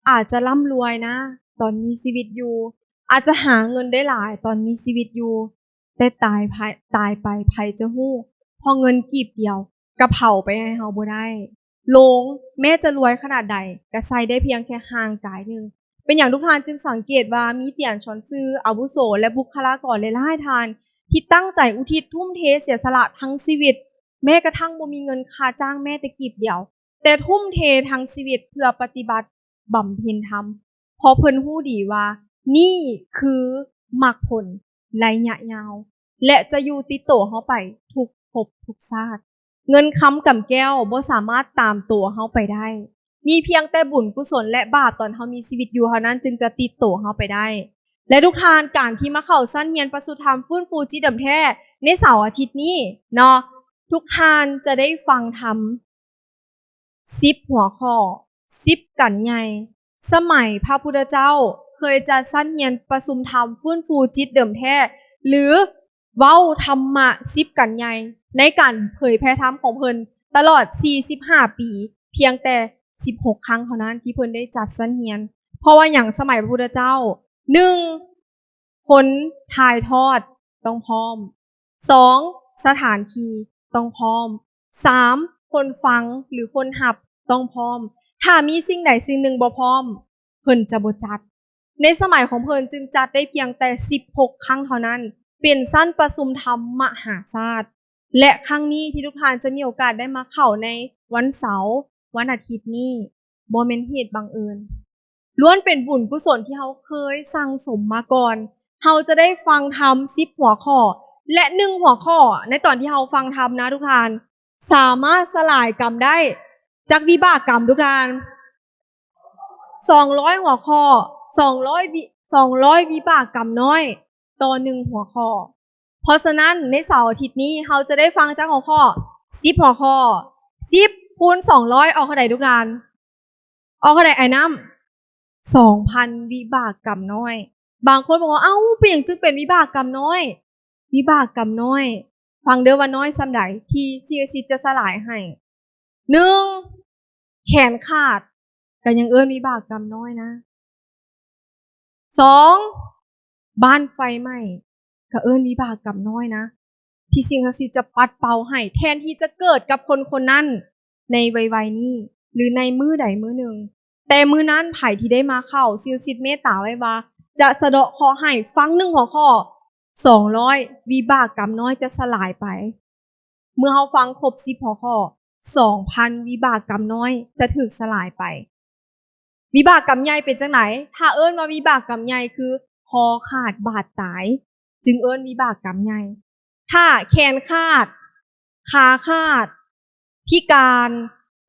ອາດຈະລ່ຳລວຍນະ ຕອນມີຊີວິດຢູ່, ອາດຈະຫາເງິນໄດ້ຫຼາຍຕອນມີຊີວິດຢູ່, ແຕ່ຕາຍໄພ ຕາຍໄປໃຜຈະຮູ້, ເພາະເງິນກີບດຽວກໍເຜົາໄປໃຫ້ເຮົາບໍ່ໄດ້. ໂລງແມ້ຈະລວຍຂະໜາດໃດ, ກໍໃສ່ໄດ້ພຽງແຄ່ຮ່າງກາຍໜຶ່ງ. ເປັນຫຍັງທຸກທ່ານຈຶ່ງສັງເກດວ່າມີຕຽນຊອນຊື່ອາວຸໂສ ແລະ ບຸກຄະລາກອນຫຼາຍໆທ່ານ ທີ່ຕັ້ງໃຈອຸທິດທຸ່ມເທເສຍສະຫຼະທັງຊີວິດ, ແມ້ກະທັ່ງບໍ່ມີເງິນຄ່າຈ້າງແມ້ແຕ່ກີບດຽວ, ແຕ່ທຸ່ມເທທັງຊີວິດເພື່ອປະຕິບັດບຳເພັນທຳ, ເພາະເພິ່ນຮູ້ດີວ່ານີ້ຄືມັກຜົນໄລຍະຍາວ ແລະ ຈະຢູ່ຕິດໂຕເຮົາໄປທຸກພົບທຸກຊາດ. ເງິນຄຳກຳແກ້ວບໍ່ສາມາດຕາມໂຕເຮົາໄປໄດ້. ມີພຽງແຕ່ບຸນກຸສົນ ແລະ ບາບຕອນເຮົາມີຊີວິດຢູ່ເທົ່ານັ້ນຈຶ່ງຈະຕິດໂຕເຮົາໄປໄດ້. ແລະ ທຸກທ່ານ, ການທີ່ມາເຂົ້າຊັ້ນຮຽນປະຊຸທຳຟື້ນຟູຈິດເດີມແທ້ໃນເສົາອາທິດນີ້ເນາະ, ທຸກທ່ານຈະໄດ້ຟັງທຳ ສິບຫົວຂໍ້, ສິບກັນໃຫຍ່. ສະໄໝພະພຸດທະເຈົ້າເຄີຍຈັດຊັ້ນຮຽນປະຊຸມທຳຟື້ນຟູຈິດເດີມແທ້ ຫຼື ເວົ້າທຳມະສິບກັນໃຫຍ່ ໃນການເຜີຍແຜ່ທຳຂອງເພິ່ນຕະຫຼອດສີ່ສິບຫ້າປີ, ພຽງແຕ່ສິບຫົກຄັ້ງເທົ່ານັ້ນທີ່ເພິ່ນໄດ້ຈັດຊັ້ນຮຽນ. ເພາະວ່າຫຍັງ? ສະໄໝພະພຸດທະເຈົ້າ, ໜຶ່ງ ຄົນຖ່າຍທອດຕ້ອງພ້ອມ, ສອງ ສະຖານທີ່ຕ້ອງພ້ອມ, ສາມ ຄົນຟັງ ຫຼື ຄົນຮັບຕ້ອງພ້ອມ. ຖ້າມີສິ່ງໃດສິ່ງໜຶ່ງບໍ່ພ້ອມ, ເພິ່ນຈະບໍ່ຈັດ. ໃນສະໄໝຂອງເພິ່ນຈຶ່ງຈັດໄດ້ພຽງແຕ່ສິບຫົກຄັ້ງເທົ່ານັ້ນ, ເປັນຊັ້ນປະຊຸມທຳມະຫາຊາດ ແລະ ຄັ້ງນີ້ທີ່ທຸກທ່ານຈະມີໂອກາດໄດ້ມາເຂົ້າໃນວັນເສົາ, ວັນອາທິດນີ້, ບໍ່ແມ່ນເຫດບັງເອີນ. ລ້ວນເປັນບຸນກຸສົນທີ່ເຮົາເຄີຍສັ່ງສົມມາກ່ອນ. ເຮົາຈະໄດ້ຟັງທຳສິບຫົວຂໍ້ ແລະ ໜຶ່ງຫົວຂໍ້ໃນຕອນທີ່ເຮົາຟັງທຳນະທຸກທ່ານ ສາມາດສະຫຼາຍກຳໄດ້ຈັກວິບາກກຳທຸກທ່ານ? ສອງຮ້ອຍຫົວຂໍ້, ສອງຮ້ອຍວິ, ສອງຮ້ອຍວິບາກກຳນ້ອຍຕໍ່ໜຶ່ງຫົວຂໍ້. ເພາະສະນັ້ນ ໃນເສົາອາທິດນີ້ ເຮົາຈະໄດ້ຟັງຈັກຫົວຂໍ້? ສິບຫົວຂໍ້. ສິບຄູນສອງຮ້ອຍອອກເທົ່າໃດທຸກທ່ານ? ອອກເທົ່າໃດອ້າຍນ້ຳ? ສອງພັນວິບາກກຳນ້ອຍ. ບາງຄົນບອກວ່າ ເອົ້າ ເປັນຫຍັງຈຶ່ງເປັນວິບາກກຳນ້ອຍ? ວິບາກກຳນ້ອຍ, ຟັງເດີວ່ານ້ອຍສ່ຳໃດທີ່ສິ່ງສັກສິດຈະສະຫຼາຍໃຫ້. ໜຶ່ງ ແຂນຂາດ ກໍຍັງເອີ້ນວິບາກກຳນ້ອຍນະ. ສອງ ບ້ານໄຟໄໝ້ ກໍເອີ້ນວິບາກກຳນ້ອຍນະ ທີ່ສິ່ງສັກສິດຈະປັດເປົ່າໃຫ້ ແທນທີ່ຈະເກີດກັບຄົນຄົນນັ້ນໃນໄວໆນີ້ ຫຼື ໃນມື້ໃດມື້ໜຶ່ງ. ແຕ່ມື້ນັ້ນໃຜທີ່ໄດ້ມາເຂົ້າ ສິ່ງສັກສິດເມດຕາໄວ້ວ່າ ຈະສະເດາະເຄາະໃຫ້. ຟັງໜຶ່ງຫົວຂໍ້ ສອງຮ້ອຍວິບາກກຳນ້ອຍຈະສະຫຼາຍໄປ. ເມື່ອເຮົາຟັງຄົບສິບຫົວຂໍ້ ສອງພັນວິບາກກຳນ້ອຍຈະຖືກສະຫຼາຍໄປ. ວິບາກກຳໃຫຍ່ເປັນຈັ່ງໃດ? ຖ້າເອີ້ນວ່າວິບາກກຳໃຫຍ່ຄືຄໍຂາດບາດຕາຍ ຈຶ່ງເອີ້ນວິບາກກຳໃຫຍ່. ຖ້າແຂນຂາດ, ຂາຂາດ, ພິການ,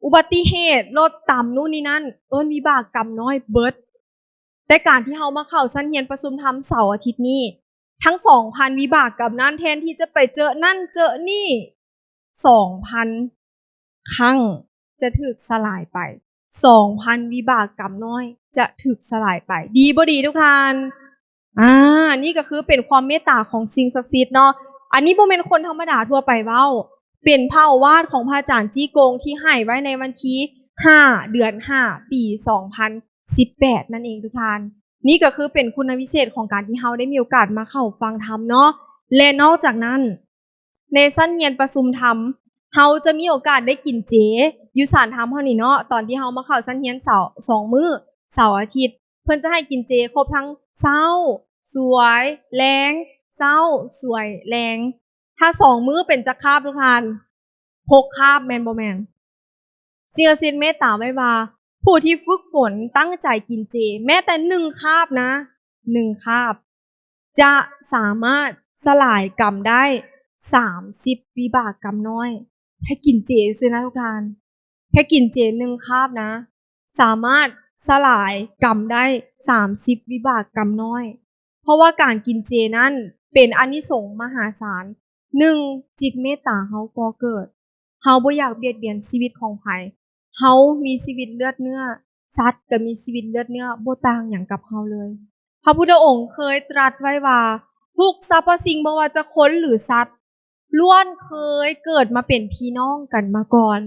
ອຸບັດຕິເຫດ, ລົດຕຳ, ນູ້ນນີ້ນັ້ນ, ເອີ້ນວິບາກກຳນ້ອຍເບິດ. ແຕ່ການທີ່ເຮົາມາເຂົ້າຊັ້ນຮຽນປະຊຸມທຳເສົາອາທິດນີ້, ທັງສອງພັນວິບາກກຳນັ້ນ ແທນທີ່ຈະໄປເຈີນັ້ນເຈີນີ້, ສອງພັນຄັ້ງຈະຖືກສະຫຼາຍໄປ, ສອງພັນວິບາກກຳນ້ອຍຈະຖືກສະຫຼາຍໄປ. ດີບໍ່ດີທຸກທ່ານ? ອາ ນີ້ກໍຄືເປັນຄວາມເມດຕາຂອງສິ່ງສັກສິດເນາະ. ອັນນີ້ບໍ່ແມ່ນຄົນທຳມະດາທົ່ວໄປເວົ້າ, ເປັນພະໂອວາດຂອງພະອາຈານຈີ້ກົງທີ່ໃຫ້ໄວ້ໃນວັນທີຫ້າ ເດືອນຫ້າ ປີສອງພັນສິບແປດນັ້ນເອງທຸກທ່ານ. ນີ້ກໍຄືເປັນຄຸນນະວິເສດຂອງການທີ່ເຮົາໄດ້ມີໂອກາດມາເຂົ້າຟັງທຳເນາະ. ແລະ ນອກຈາກນັ້ນ ໃນຊັ້ນຮຽນປະຊຸມທຳ ເຮົາຈະມີໂອກາດໄດ້ກິນເຈຢູ່ສານທຳເຮົານີ້ເນາະ. ຕອນທີ່ເຮົາມາເຂົ້າຊັ້ນຮຽນເສົາ ສອງມື້ ເສົາອາທິດ ເພິ່ນຈະໃຫ້ກິນເຈຄົບທັງເຊົ້າ, ສວຍ, ແລງ, ເຊົ້າ, ສວຍ, ແລງ. ຖ້າສອງມື້ເປັນຈັກຄາບທຸກທ່ານ? ຫົກຄາບແມ່ນບໍ່ແມ່ນ? ສິ່ງສັກສິດເມດຕາໄວ້ວ່າ ຜູ້ທີ່ຝຶກຝົນຕັ້ງໃຈກິນເຈແມ້ແຕ່ໜຶ່ງຄາບນະ ໜຶ່ງຄາບ ຈະສາມາດສະຫຼາຍກຳໄດ້ສາມສິບວິບາກກຳນ້ອຍ. ແຄ່ກິນເຈຊື່ນະທຸກທ່ານ ແຄ່ກິນເຈໜຶ່ງຄາບນະ ສາມາດສະຫຼາຍກຳໄດ້ສາມສິບວິບາກກຳນ້ອຍ. ເພາະວ່າການກິນເຈນັ້ນເປັນອານິສົງມະຫາສານ. ໜຶ່ງ, ຈິດເມດຕາເຮົາກໍ່ເກີດ. ເຮົາບໍ່ຢາກບຽດບຽນຊີວິດຂອງໃຜ. ເຮົາມີຊີວິດເລືອດເນື້ອ, ສັດກໍມີຊີວິດເລືອດເນື້ອ, ບໍ່ຕ່າງຫຍັງກັບເຮົາເລີຍ. ພະພຸດທະອົງເຄີຍຕລັດໄວ້ວ່າ ທຸກສັບພະສິ່ງ ບໍ່ວ່າຈະຄົນ ຫຼື ສັດ ລ້ວນເຄີຍເກີດມາເປັນພີ່ນ້ອງກັນມາກ່ອນ.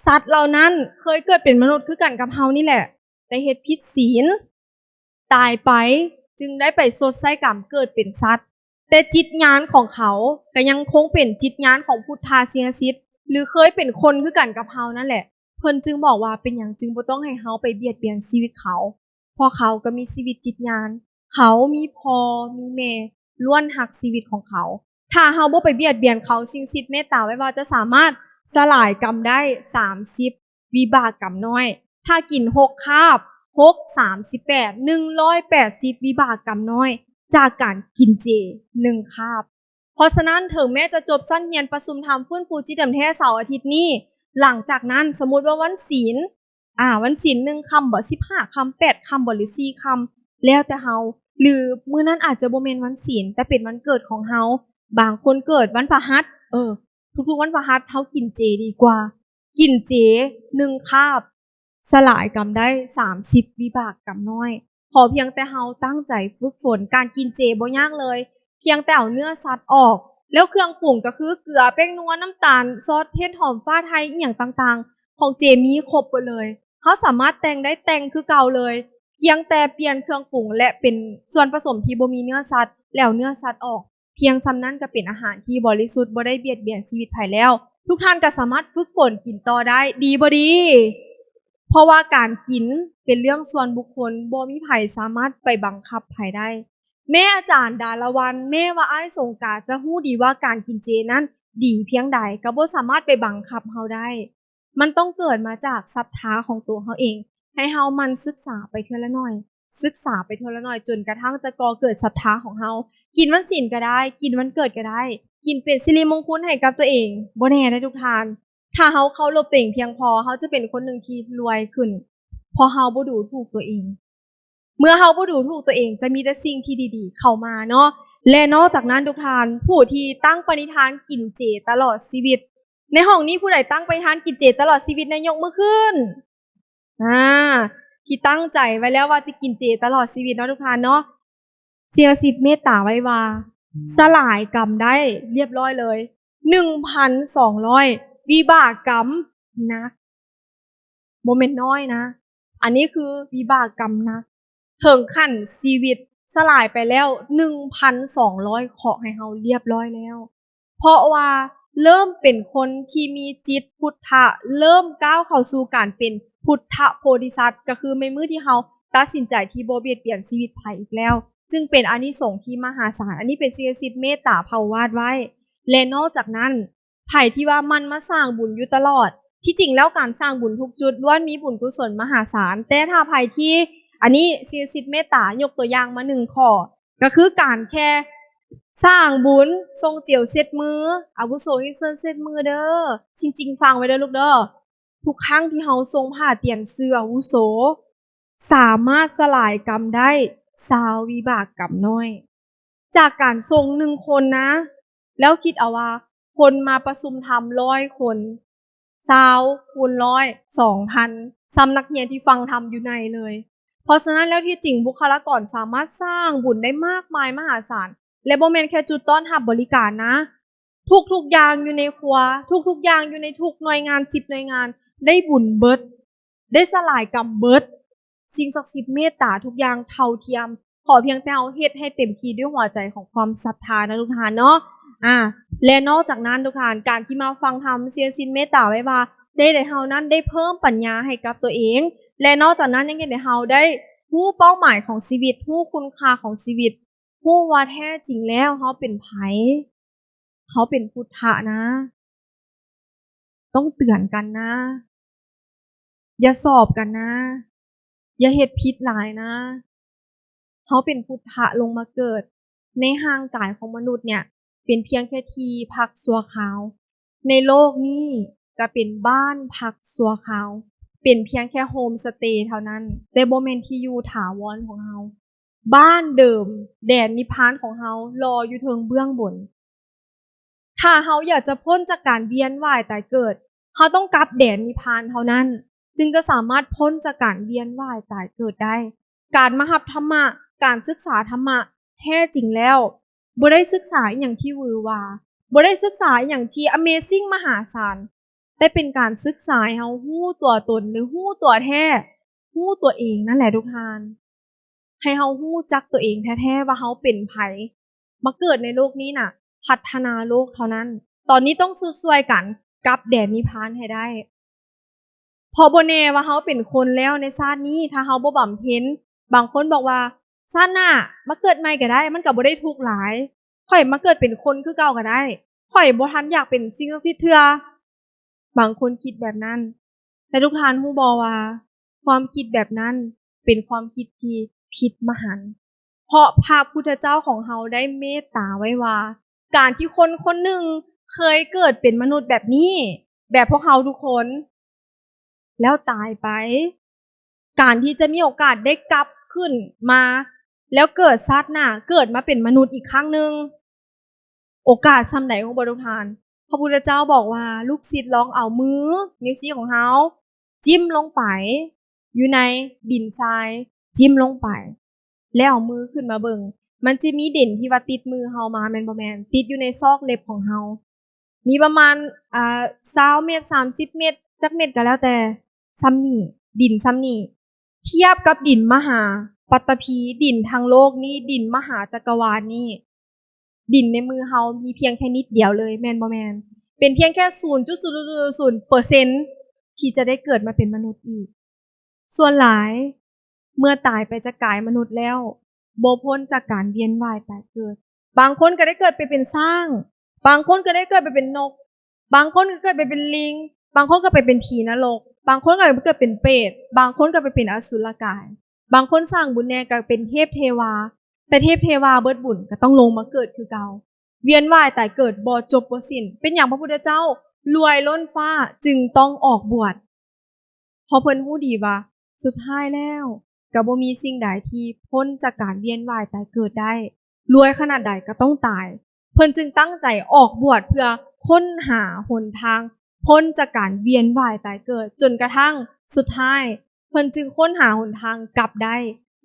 ສັດເຫຼົ່ານັ້ນເຄີຍເກີດເປັນມະນຸດຄືກັນກັບເຮົານີ້ແຫຼະ, ແຕ່ເຮັດຜິດສິນ ຕາຍໄປຈຶ່ງໄດ້ໄປຊົດໃຊ້ກຳເກີດເປັນສັດ, ແຕ່ຈິດຍານຂອງເຂົາກໍຍັງຄົງເປັນຈິດຍານຂອງພຸດທາສິນນະສິດ ຫຼື ເຄີຍເປັນຄົນຄືກັນກັບເຮົານັ້ນແຫຼະ. ເພິ່ນຈຶ່ງບອກວ່າ ເປັນຫຍັງຈຶ່ງບໍ່ຕ້ອງໃຫ້ເຮົາໄປບຽດບຽນຊີວິດເຂົາ? ເພາະເຂົາກໍມີຊີວິດຈິດຍານ, ເຂົາມີພໍ່ມີແມ່ ລ້ວນຮັກຊີວິດຂອງເຂົາ. ຖ້າເຮົາບໍ່ໄປບຽດບຽນເຂົາ, ສິ່ງສິດເມດຕາໄວ້ວ່າຈະສາມາດສະຫຼາຍກຳໄດ້ສາມສິບວິບາກກຳນ້ອຍ. ຖ້າກິນຫົກຄາບ, ຫົກ ສາມສິບແປດ, ໜຶ່ງຮ້ອຍແປດສິບວິບາກກຳນ້ອຍ ຈາກການກິນເຈໜຶ່ງຄາບ. ເພາະສະນັ້ນ, ເຖິງແມ້ຈະຈົບຊັ້ນຮຽນປະຊຸມທຳຟື້ນຟູຈິດດຳແທ້ເສົາອາທິດນີ້, ຫຼັງຈາກນັ້ນ, ສົມມຸດວ່າວັນສິນ, ອາ, ວັນສິນໜຶ່ງຄ່ຳບໍ, ສິບຫ້າຄ່ຳ, ແປດຄ່ຳບໍ ຫຼື ສີ່ຄ່ຳ, ແລ້ວແຕ່ເຮົາ, ຫຼື ມື້ນັ້ນອາດຈະບໍ່ແມ່ນວັນສິນ, ແຕ່ເປັນວັນເກີດຂອງເຮົາ. ບາງຄົນເກີດວັນພະຫັດ, ເອີ, ທຸກໆວັນພະຫັດເຮົາກິນເຈດີກວ່າ. ກິນເຈໜຶ່ງຄາບ ສະຫຼາຍກຳໄດ້ສາມສິບວິບາກກຳນ້ອຍ. ຂໍພຽງແຕ່ເຮົາຕັ້ງໃຈຝຶກຝົນ. ການກິນເຈບໍ່ຍາກເລີຍ, ພຽງແຕ່ເອົາເນື້ອສັດອອກ, ແລ້ວເຄື່ອງປຸງກໍຄືເກືອ, ແປ້ງນົວ, ນ້ຳຕານ, ຊອດເຫັດຫອມ, ຝ້າໄທ, ອີ່ຫຍັງຕ່າງໆ ຂອງເຈມີຄົບເບິດເລີຍ. ເຮົາສາມາດແຕ່ງໄດ້, ແຕ່ງຄືເກົ່າເລີຍ, ພຽງແຕ່ປ່ຽນເຄື່ອງປຸງ ແລະ ເປັນສ່ວນປະສົມທີ່ບໍ່ມີເນື້ອສັດ ແລ້ວເອົາເນື້ອສັດອອກ. ພຽງສ່ຳນັ້ນກໍເປັນອາຫານທີ່ບໍລິສຸດ, ບໍ່ໄດ້ບຽດບຽນຊີວິດໃຜແລ້ວ. ທຸກທ່ານກໍສາມາດຝຶກຝົນກິນຕໍ່ໄດ້, ດີບໍ່ດີ? ເພາະວ່າການກິນເປັນເລື່ອງສ່ວນບຸກຄົນ, ບໍ່ມີໃຜສາມາດໄປບັງຄັບໃຜໄດ້. ແມ້ອາຈານດາລະວັນ, ແມ້ວ່າອ້າຍສົງກາຈະຮູ້ດີວ່າການກິນເຈນັ້ນດີພຽງໃດ, ກໍບໍ່ສາມາດໄປບັງຄັບເຮົາໄດ້. ມັນຕ້ອງເກີດມາຈາກສັດທາຂອງໂຕເຮົາເອງ, ໃຫ້ເຮົາໝັ່ນສຶກສາໄປເທື່ອລະໜ້ອຍ, ສຶກສາໄປເທື່ອລະໜ້ອຍ, ຈົນກະທັ້ງຈະກໍ່ເກີດສັດທາຂອງເຮົາ. ກິນວັນສິນກໍໄດ້, ກິນວັນເກີດກໍໄດ້, ກິນເປັນສິລິມົງຄຸນໃຫ້ກັບຕົວເອງ. ບໍ່ແນ່ເດ້ທຸກທ່ານ, ຖ້າເຮົາເຄົາລົບຕົວເອງພຽງພໍ, ເຮົາຈະເປັນຄົນໜຶ່ງທີ່ລວຍຂຶ້ນ, ເພາະເຮົາບໍ່ດູຖູກຕົວເອງ. ເມື່ອເຮົາບໍ່ດູຖູກຕົວເອງ, ຈະມີແຕ່ສິ່ງທີ່ດີໆເຂົ້າມາເນາະ. ແລະ ນອກຈາກນັ້ນທຸກທ່ານ, ຜູ້ທີ່ຕັ້ງປະນິທານກິນເຈຕະຫຼອດຊີວິດ, ໃນຫ້ອງນີ້ຜູ້ໃດຕັ້ງປະນິທານກິນເຈຕະຫຼອດຊີວິດແດ່? ຍົກມືຂຶ້ນ. ອາ, ທີ່ຕັ້ງໃຈໄວ້ແລ້ວວ່າຈະກິນເຈຕະຫຼອດຊີວິດເນາະທຸກທ່ານເນາະ. ສິ່ງສັກສິດເມດຕາໄວ້ວ່າ ສະຫຼາຍກຳໄດ້ລຽບຮ້ອຍເລີຍ ໜຶ່ງພັນສອງຮ້ອຍວິບາກກຳໜັກ. ບໍ່ແມ່ນນ້ອຍນະ, ອັນນີ້ຄືວິບາກກຳໜັກ. ເຖິງຂັ້ນຊີວິດສະຫຼາຍໄປແລ້ວ ໜຶ່ງພັນສອງຮ້ອຍເຄາະໃຫ້ເຮົາລຽບຮ້ອຍແລ້ວ. ເພາະວ່າເລີ່ມເປັນຄົນທີ່ມີຈິດພຸດທະ, ເລີ່ມກ້າວເຂົ້າສູ່ການເປັນພຸດທະໂພທິສັດ, ກໍຄືໃນມື້ທີ່ເຮົາຕັດສິນໃຈທີ່ບໍ່ບຽດບຽນຊີວິດໃຜອີກແລ້ວ, ຈຶ່ງເປັນອານິສົງທີ່ມະຫາສານ. ອັນນີ້ເປັນສິ່ງສັກສິດເມດຕາເຜົ່າວາດໄວ້. ແລະ ນອກຈາກນັ້ນ, ໃຜທີ່ວ່າໝັ່ນມາສ້າງບຸນຢູ່ຕະຫຼອດ, ທີ່ຈິງແລ້ວການສ້າງບຸນທຸກຈຸດລ້ວນມີບຸນກຸສົນມະຫາສານ, ແຕ່ຖ້າໃຜທີ່, ອັນນີ້ສິ່ງສັກສິດເມດຕາຍົກຕົວຢ່າງມາໜຶ່ງຂໍ້, ກໍຄືການແຄ່ສ້າງບຸນ, ຊົງເຈວເຊັດມື, ອາວຸໂສເຮັດເຊີນເຊັດມືເດີ, ຊິງຈິງຟັງໄວ້ເດີລູກເດີ, ທຸກຄັ້ງທີ່ເຮົາຊົງຜ້າຕຽນຊື່ອາວຸໂສ, ສາມາດສະຫຼາຍກຳໄດ້ຊາວວິບາກກຳນ້ອຍ. ຈາກການສົ່ງໜຶ່ງຄົນນະ, ແລ້ວຄິດເອົາວ່າຄົນມາປະຊຸມທຳຮ້ອຍຄົນ, ຊາວຄູນຮ້ອຍ, ສອງພັນ, ສ່ຳນັກຮຽນທີ່ຟັງທຳຢູ່ໃນເລີຍ. ເພາະສະນັ້ນແລ້ວ ທີ່ຈິງບຸກຄະລາກອນສາມາດສ້າງບຸນໄດ້ມາກມາຍມະຫາສານ, ແລະ ບໍ່ແມ່ນແຄ່ຈຸດຕ້ອນຮັບບໍລິການນະ, ທຸກໆຢ່າງຢູ່ໃນຄົວ, ທຸກໆຢ່າງຢູ່ໃນທຸກໜ່ວຍງານ, ສິບໜ່ວຍງານ, ໄດ້ບຸນເບິດ. ໄດ້ສະຫຼາຍກຳເບິດ. ສິ່ງສັກສິດເມດຕາທຸກຢ່າງເທົ່າທຽມ. ຂໍພຽງແຕ່ເຮົາເຮັດໃຫ້ເຕັມທີ່ດ້ວຍຫົວໃຈຂອງຄວາມສັດທານະ ທຸກທ່ານເນາະ. ອາ ແລະ ນອກຈາກນັ້ນ ທຸກທ່ານ, ການທີ່ມາຟັງທຳ ສິ່ງສັກສິດເມດຕາໄວ້ວ່າ ຈະເຮັດໃຫ້ເຮົານັ້ນໄດ້ເພີ່ມປັນຍາໃຫ້ກັບຕົວເອງ ແລະ ນອກຈາກນັ້ນ ຍັງເຮັດໃຫ້ເຮົາໄດ້ຮູ້ເປົ້າໝາຍຂອງຊີວິດ, ຮູ້ຄຸນຄ່າຂອງຊີວິດ, ຮູ້ວ່າແທ້ຈິງແລ້ວເຮົາເປັນໃຜ. ເຮົາເປັນພຸດທະນະ, ຕ້ອງເຕືອນກັນນະ, ຢ່າສອບກັນນາ, ຢ່າເຮັດຜິດຫຼາຍນາ. ເຮົາເປັນພຸດທະລົງມາເກີດ, ໃນຮ່າງກາຍຂອງມະນຸດເນ່ຍ ເປັນພຽງແຄ່ທີ່ພັກຊົ່ວຄາວ, ໃນໂລກນີ້ກໍເປັນບ້ານພັກຊົ່ວຄາວ, ເປັນພຽງແຄ່ໂຮມສະເຕເທົ່ານັ້ນ, ແຕ່ບໍ່ແມ່ນທີ່ຢູ່ຖາວອນຂອງເຮົາ. ບ້ານເດີມ, ແດນນິບພານຂອງເຮົາ ລໍຢູ່ເທິງເບື້ອງບົນ. ຖ້າເຮົາຢາກຈະພົ້ນຈາກການວຽນວ່າຍຕາຍເກີດ, ເຮົາຕ້ອງກັບແດນນິບພານເທົ່ານັ້ນ, ຈຶ່ງຈະສາມາດພົ້ນຈາກການວຽນວ່າຍຕາຍເກີດໄດ້. ການມາຮັບທຳມະ, ການສຶກສາທຳມະ, ແທ້ຈິງແລ້ວ ບໍ່ໄດ້ສຶກສາອີ່ຫຍັງທີ່ຫວືຫວາ, ບໍ່ໄດ້ສຶກສາອີ່ຫຍັງທີ່ amazing ມະຫາສານ, ແຕ່ເປັນການສຶກສາໃຫ້ເຮົາຮູ້ຕົວຕົນ ຫຼື ຮູ້ຕົວແທ້, ຮູ້ຕົວເອງນັ້ນແຫຼະທຸກທ່ານ. ໃຫ້ເຮົາຮູ້ຈັກຕົວເອງແທ້ໆວ່າເຮົາເປັນໃຜ. ມາເກີດໃນໂລກນີ້ນະ ພັດທະນາໂລກເທົ່ານັ້ນ. ຕອນນີ້ຕ້ອງຊຸດຊ່ວຍກັນກັບແດນນິບພານໃຫ້ໄດ້. ເພາະບໍ່ແນ່ວ່າເຮົາເປັນຄົນແລ້ວໃນຊາດນີ້ ຖ້າເຮົາບໍ່ບຳເພັນ. ບາງຄົນບອກວ່າ ຊາດໜ້າມາເກີດໃໝ່ກໍໄດ້, ມັນກໍບໍ່ໄດ້ທຸກຫຼາຍ. ຂ້ອຍມາເກີດເປັນຄົນຄືເກົ່າກໍໄດ້. ຂ້ອຍບໍ່ທັນຢາກເປັນສິ່ງສັກສິດເທື່ອ. ບາງຄົນຄິດແບບນັ້ນ, ແຕ່ທຸກທ່ານຮູ້ບໍ່ວ່າ ຄວາມຄິດແບບນັ້ນເປັນຄວາມຄິດທີ່ຜິດມະຫັນ. ເພາະພະພຸດທະເຈົ້າຂອງເຮົາໄດ້ເມດຕາໄວ້ວ່າ ການທີ່ຄົນຄົນໜຶ່ງເຄີຍເກີດເປັນມະນຸດແບບນີ້, ແບບພວກເຮົາທຸກຄົນ, ແລ້ວຕາຍໄປ, ການທີ່ຈະມີໂອກາດໄດ້ກັບຄືນມາ ແລ້ວເກີດຊາດໜ້າ, ເກີດມາເປັນມະນຸດອີກຄັ້ງໜຶ່ງ, ໂອກາດສ່ຳໃດຮູ້ບໍ່ທຸກທ່ານ? ພະພຸດທະເຈົ້າບອກວ່າ ລູກສິດລອງເອົາມື, ນິ້ວຊີ້ຂອງເຮົາ, ຈິ້ມລົງໄປຢູ່ໃນດິນຊາຍ, ຈິ້ມລົງໄປ ແລ້ວເອົາມືຂຶ້ນມາເບິ່ງ. ມັນຈະມີດິນທີ່ວ່າຕິດມືເຮົາມາ, ແມ່ນບໍ່ແມ່ນ? ຕິດຢູ່ໃນຊອກເລັບຂອງເຮົາ. ມີປະມານ ອ່າ ຊາວເມັດ, ສາມສິບເມັດ, ຈັກເມັດກໍແລ້ວແຕ່, ສ່ຳນີ້, ດິນສ່ຳນີ້. ທຽບກັບດິນມະຫາປັດຕະພີ, ດິນທັງໂລກນີ້, ດິນມະຫາຈັກກະວານນີ້, ດິນໃນມືເຮົາມີພຽງແຄ່ນິດດຽວເລີຍ, ແມ່ນບໍ່ແມ່ນ? ເປັນພຽງແຄ່ສູນຈຸດສູນສູນເປີເຊັນທີ່ຈະໄດ້ເກີດມາເປັນມະນຸດອີກ. ສ່ວນຫຼາຍເມື່ອຕາຍໄປຈາກກາຍມະນຸດແລ້ວ, ບໍ່ພົ້ນຈາກການວຽນວ່າຍຕາຍເກີດ. ບາງຄົນກໍໄດ້ເກີດໄປເປັນຊ້າງ, ບາງຄົນກໍໄດ້ເກີດໄປເປັນນົກ, ບາງຄົນກໍເກີດໄປເປັນລິງ, ບາງຄົນກໍໄປເປັນຜີນະລົກ, ບາງຄົນກໍໄປເກີດເປັນເປດ, ບາງຄົນກໍໄປເປັນອະສຸລະກາຍ, ບາງຄົນສ້າງບຸນແດ່ກໍເປັນເທບເທວາ, ແຕ່ເທບເທວາເບິດບຸນກໍຕ້ອງລົງມາເກີດຄືເກົ່າ. ວຽນວ່າຍຕາຍເກີດບໍ່ຈົບບໍ່ສິ້ນ. ເປັນຫຍັງພະພຸດທະເຈົ້າລວຍລົ້ນຟ້າຈຶ່ງຕ້ອງອອກບວດ? ເພາະເພິ່ນຮູ້ດີວ່າສຸດທ້າຍແລ້ວກໍບໍ່ມີສິ່ງໃດທີ່ພົ້ນຈາກການວຽນວ່າຍຕາຍເກີດໄດ້. ລວຍຂະໜາດໃດກໍຕ້ອງຕາຍ. ເພິ່ນຈຶ່ງຕັ້ງໃຈອອກບວດເພື່ອຄົ້ນຫາຫົນທາງພົ້ນຈາກການວຽນວ່າຍຕາຍເກີດ, ຈົນກະທັ່ງສຸດທ້າຍເພິ່ນຈຶ່ງຄົ້ນຫາຫົນທາງກັບໄດ້.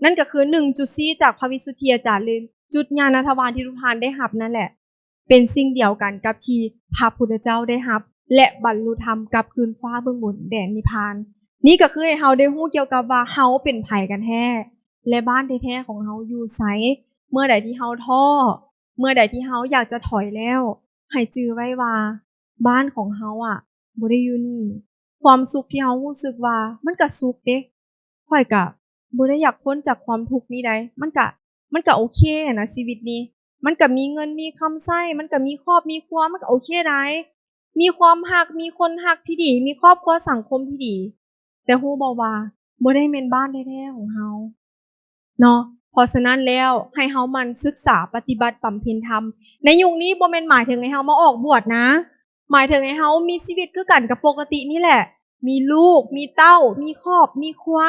ນັ້ນກໍຄືໜຶ່ງຈຸດສີ່ຈາກພະວິສຸດທິອາຈານ ຫຼື ຈຸດຍານະທະວານທີ່ທຸກທ່ານໄດ້ຮັບນັ້ນແຫຼະ. ເປັນສິ່ງດຽວກັນກັບທີ່ພະພຸດທະເຈົ້າໄດ້ຮັບ ແລະ ບັນລຸທຳກັບຄືນຟ້າເບື້ອງບົນແດນນິບພານ. ນີ້ກໍຄືໃຫ້ເຮົາໄດ້ຮູ້ກ່ຽວກັບວ່າເຮົາເປັນໃຜກັນແທ້ ແລະ ບ້ານແທ້ໆຂອງເຮົາຢູ່ໃສ. ເມື່ອໃດທີ່ເຮົາທໍ້, ເມື່ອໃດທີ່ເຮົາຢາກຈະຖອຍແລ້ວ, ໃຫ້ຈື່ໄວ້ວ່າບ້ານຂອງເຮົາອະ ບໍ່ໄດ້ຢູ່ນີ້. ຄວາມສຸກທີ່ເຮົາຮູ້ສຶກວ່າມັນກະສຸກເດ, ຂ້ອຍກະບໍ່ໄດ້ຢາກພົ້ນຈາກຄວາມທຸກນີ້ໃດ. ມັນກະ, ມັນກະໂອເຄຫັ້ນນະ ຊີວິດນີ້. ມັນກະມີເງິນມີຄຳໃຊ້, ມັນກະມີຄອບມີຄົວ, ມັນກະໂອເຄໃດ. ມີຄວາມຮັກ, ມີຄົນຮັກທີ່ດີ, ມີຄອບຄົວສັງຄົມທີ່ດີ. ແຕ່ຮູ້ບໍ່ວ່າບໍ່ໄດ້ແມ່ນບ້ານແທ້ໆຂອງເຮົາເນາະ. ເພາະສະນັ້ນແລ້ວ ໃຫ້ເຮົາໝັ່ນສຶກສາປະຕິບັດບຳເພັນທຳ. ໃນຍຸກນີ້ບໍ່ແມ່ນໝາຍເຖິງໃຫ້ເຮົາມາອອກບວດນະ, ໝາຍເຖິງໃຫ້ເຮົາມີຊີວິດຄືກັນກັບປົກກະຕິນີ້ແຫຼະ, ມີລູກ, ມີເຕົ້າ, ມີຄອບ, ມີຄົວ,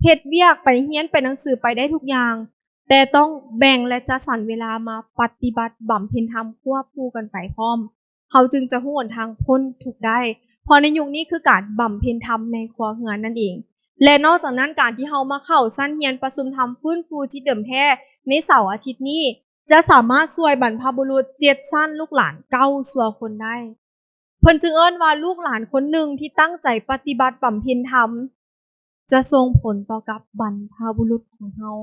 ເຮັດວຽກ, ໄປຮຽນ, ໄປໜັງສື, ໄປໄດ້ທຸກຢ່າງ, ແຕ່ຕ້ອງແບ່ງ ແລະ ຈັດສັນເວລາມາປະຕິບັດບຳເພັນທຳຄວບຄູ່ກັນໄປພ້ອມ. ເຮົາຈຶ່ງຈະຮູ້ຫົນທາງພົ້ນທຸກໄດ້, ເພາະໃນຍຸກນີ້ຄືການບຳເພັນທຳໃນຄົວເຮືອນນັ້ນເອງ. ແລະ ນອກຈາກນັ້ນ, ການທີ່ເຮົາມາເຂົ້າຊັ້ນຮຽນປະຊຸມທຳຟື້ນຟູຈິດເດີມແທ້ໃນເສົາອາທິດນີ້ ຈະສາມາດຊ່ວຍບັນພະບຸລຸດເຈັດຊັ້ນລູກຫຼານເກົ້າຊົ່ວຄົນໄດ້. ເພິ່ນຈຶ່ງເອີ້ນວ່າລູກຫຼານຄົນໜຶ່ງທີ່ຕັ້ງໃຈປະຕິບັດບຳເພັນທຳ ຈະສົ່ງຜົນຕໍ່ກັບບັນພະບຸລຸດຂອງເຮົາ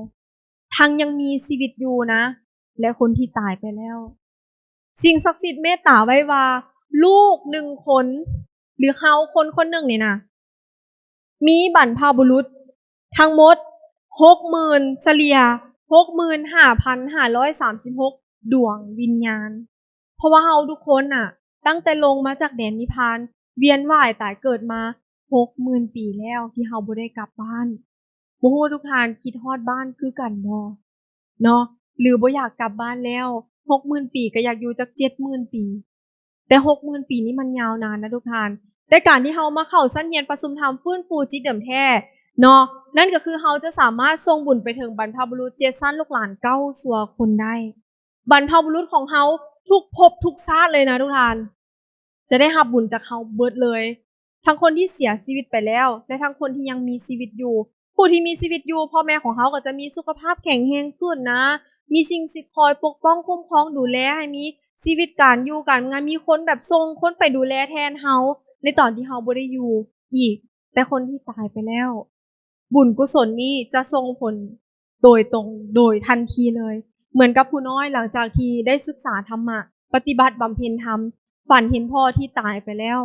ທັງຍັງມີຊີວິດຢູ່ນະ ແລະ ຄົນທີ່ຕາຍໄປແລ້ວ. ສິ່ງສັກສິດເມດຕາໄວ້ວ່າ ລູກໜຶ່ງຄົນ ຫຼື ເຮົາຄົນຄົນໜຶ່ງນີ້ນະ ມີບັນພະບຸລຸດທັງໝົດຫົກໝື່ນ, ສະເລ່ຍຫົກໝື່ນຫ້າພັນຫ້າຮ້ອຍສາມສິບຫົກດວງວິນຍານ. ເພາະວ່າເຮົາທຸກຄົນນະ ຕັ້ງແຕ່ລົງມາຈາກແດນນິບພານ ວຽນວ່າຍຕາຍເກີດມາ ຫົກໝື່ນປີແລ້ວທີ່ເຮົາບໍ່ໄດ້ກັບບ້ານ. ບໍ່ຮູ້ວ່າທຸກທ່ານຄິດຮອດບ້ານຄືກັນບໍ່ເນາະ ຫຼືບໍ່ຢາກກັບບ້ານແລ້ວ? ຫົກໝື່ນປີກໍຢາກຢູ່ຈັກເຈັດໝື່ນປີ, ແຕ່ຫົກໝື່ນປີນີ້ມັນຍາວນານນະທຸກທ່ານ. ແຕ່ການທີ່ເຮົາມາເຂົ້າຊັ້ນຮຽນປະຊຸມທຳຟື້ນຟູຈິດເດີມແທ້ເນາະ, ນັ້ນກໍຄືເຮົາຈະສາມາດສົ່ງບຸນໄປເຖິງບັນພະບຸລຸດເຈັດຊັ້ນລູກຫຼານເກົ້າຊົ່ວຄົນໄດ້. ບັນພະບຸລຸດຂອງເຮົາທຸກພົບທຸກຊາດເລີຍນະທຸກທ່ານ ຈະໄດ້ຮັບບຸນຈາກເຮົາເບິດເລີຍ, ທັງຄົນທີ່ເສຍຊີວິດໄປແລ້ວ ແລະ ທັງຄົນທີ່ຍັງມີຊີວິດຢູ່. ຜູ້ທີ່ມີຊີວິດຢູ່ ພໍ່ແມ່ຂອງເຮົາກໍຈະມີສຸຂະພາບແຂງແຮງຂຶ້ນນະ, ມີສິ່ງສິດຄອຍປົກປ້ອງຄຸ້ມຄອງດູແລ ໃຫ້ມີຊີວິດການຢູ່ການງານ, ມີຄົນແບບສົ່ງຄົນໄປດູແລແທນເຮົາໃນຕອນທີ່ເຮົາບໍ່ໄດ້ຢູ່ອີກ. ແຕ່ຄົນທີ່ຕາຍໄປແລ້ວ ບຸນກຸສົນນີ້ຈະສົ່ງຜົນໂດຍຕົງໂດຍທັນທີເລີຍ. ເໝືອນກັບຜູ້ນ້ອຍ ຫຼັງຈາກທີ່ໄດ້ສຶກສາທຳມະ, ປະຕິບັດບຳເພັນທຳ, ຝັນເຫັນພໍ່ທີ່ຕາຍໄປແລ້ວ.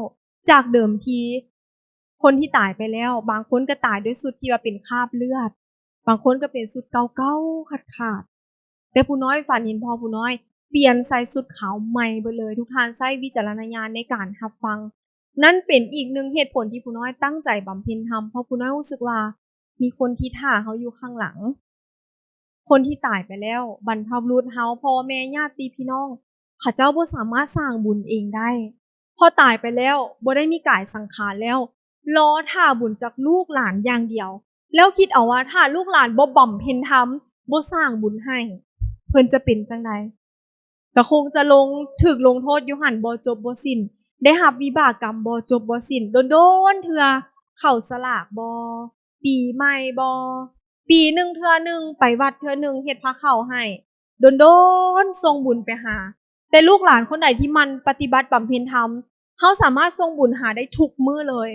ຈາກເດີມທີຄົນທີ່ຕາຍໄປແລ້ວ ບາງຄົນກໍຕາຍດ້ວຍຊຸດທີ່ວ່າເປັນຄາບເລືອດ, ບາງຄົນກໍເປັນຊຸດເກົ່າໆຂາດໆ. ແຕ່ຜູ້ນ້ອຍຝັນເຫັນພໍ່ຜູ້ນ້ອຍປ່ຽນໃສ່ຊຸດຂາວໃໝ່ເບິດເລີຍ. ທຸກທ່ານໃຊ້ວິຈາລະນະຍານໃນການຮັບຟັງ. ນັ້ນເປັນອີກໜຶ່ງເຫດຜົນທີ່ຜູ້ນ້ອຍຕັ້ງໃຈບຳເພັນທຳ, ເພາະຜູ້ນ້ອຍຮູ້ສຶກວ່າມີຄົນທີ່ຖ້າເຮົາຢູ່ຂ້າງຫຼັງ. ຄົນທີ່ຕາຍໄປແລ້ວ, ບັນພະບຸລຸດເຮົາ, ພໍ່ແມ່, ຍາດຕິພີ່ນ້ອງ, ເຂົາເຈົ້າບໍ່ສາມາດສ້າງບຸນເອງໄດ້. ພໍຕາຍໄປແລ້ວ, ບໍ່ໄດ້ມີກາຍສັງຂານແລ້ວ, ລໍຖ້າບຸນຈາກລູກຫຼານຢ່າງດຽວ. ແລ້ວຄິດເອົາວ່າ ຖ້າລູກຫຼານບໍ່ບຳເພັນທຳ, ບໍ່ສ້າງບຸນໃຫ້, ເພິ່ນຈະເປັນຈັ່ງໃດ? ກໍຄົງຈະລົງ, ຖືກລົງໂທດຢູ່ຫັ້ນບໍ່ຈົບບໍ່ສິ້ນ, ໄດ້ຮັບວິບາກກຳບໍ່ຈົບບໍ່ສິ້ນ, ດົນໆເທື່ອເຂົ້າສະຫຼາກບໍ່, ປີໃໝ່ບໍ່, ປີໜຶ່ງເທື່ອໜຶ່ງ, ໄປວັດເທື່ອໜຶ່ງ, ເຮັດພາເຂົ້າໃຫ້, ດົນໆສົ່ງບຸນໄປຫາ. ແຕ່ລູກຫຼານຄົນໃດທີ່ໝັ່ນປະຕິບັດບຳເພັນທຳ, ເຮົາສາມາດສົ່ງບຸນຫາໄດ້ທຸກມື້ເລີຍ.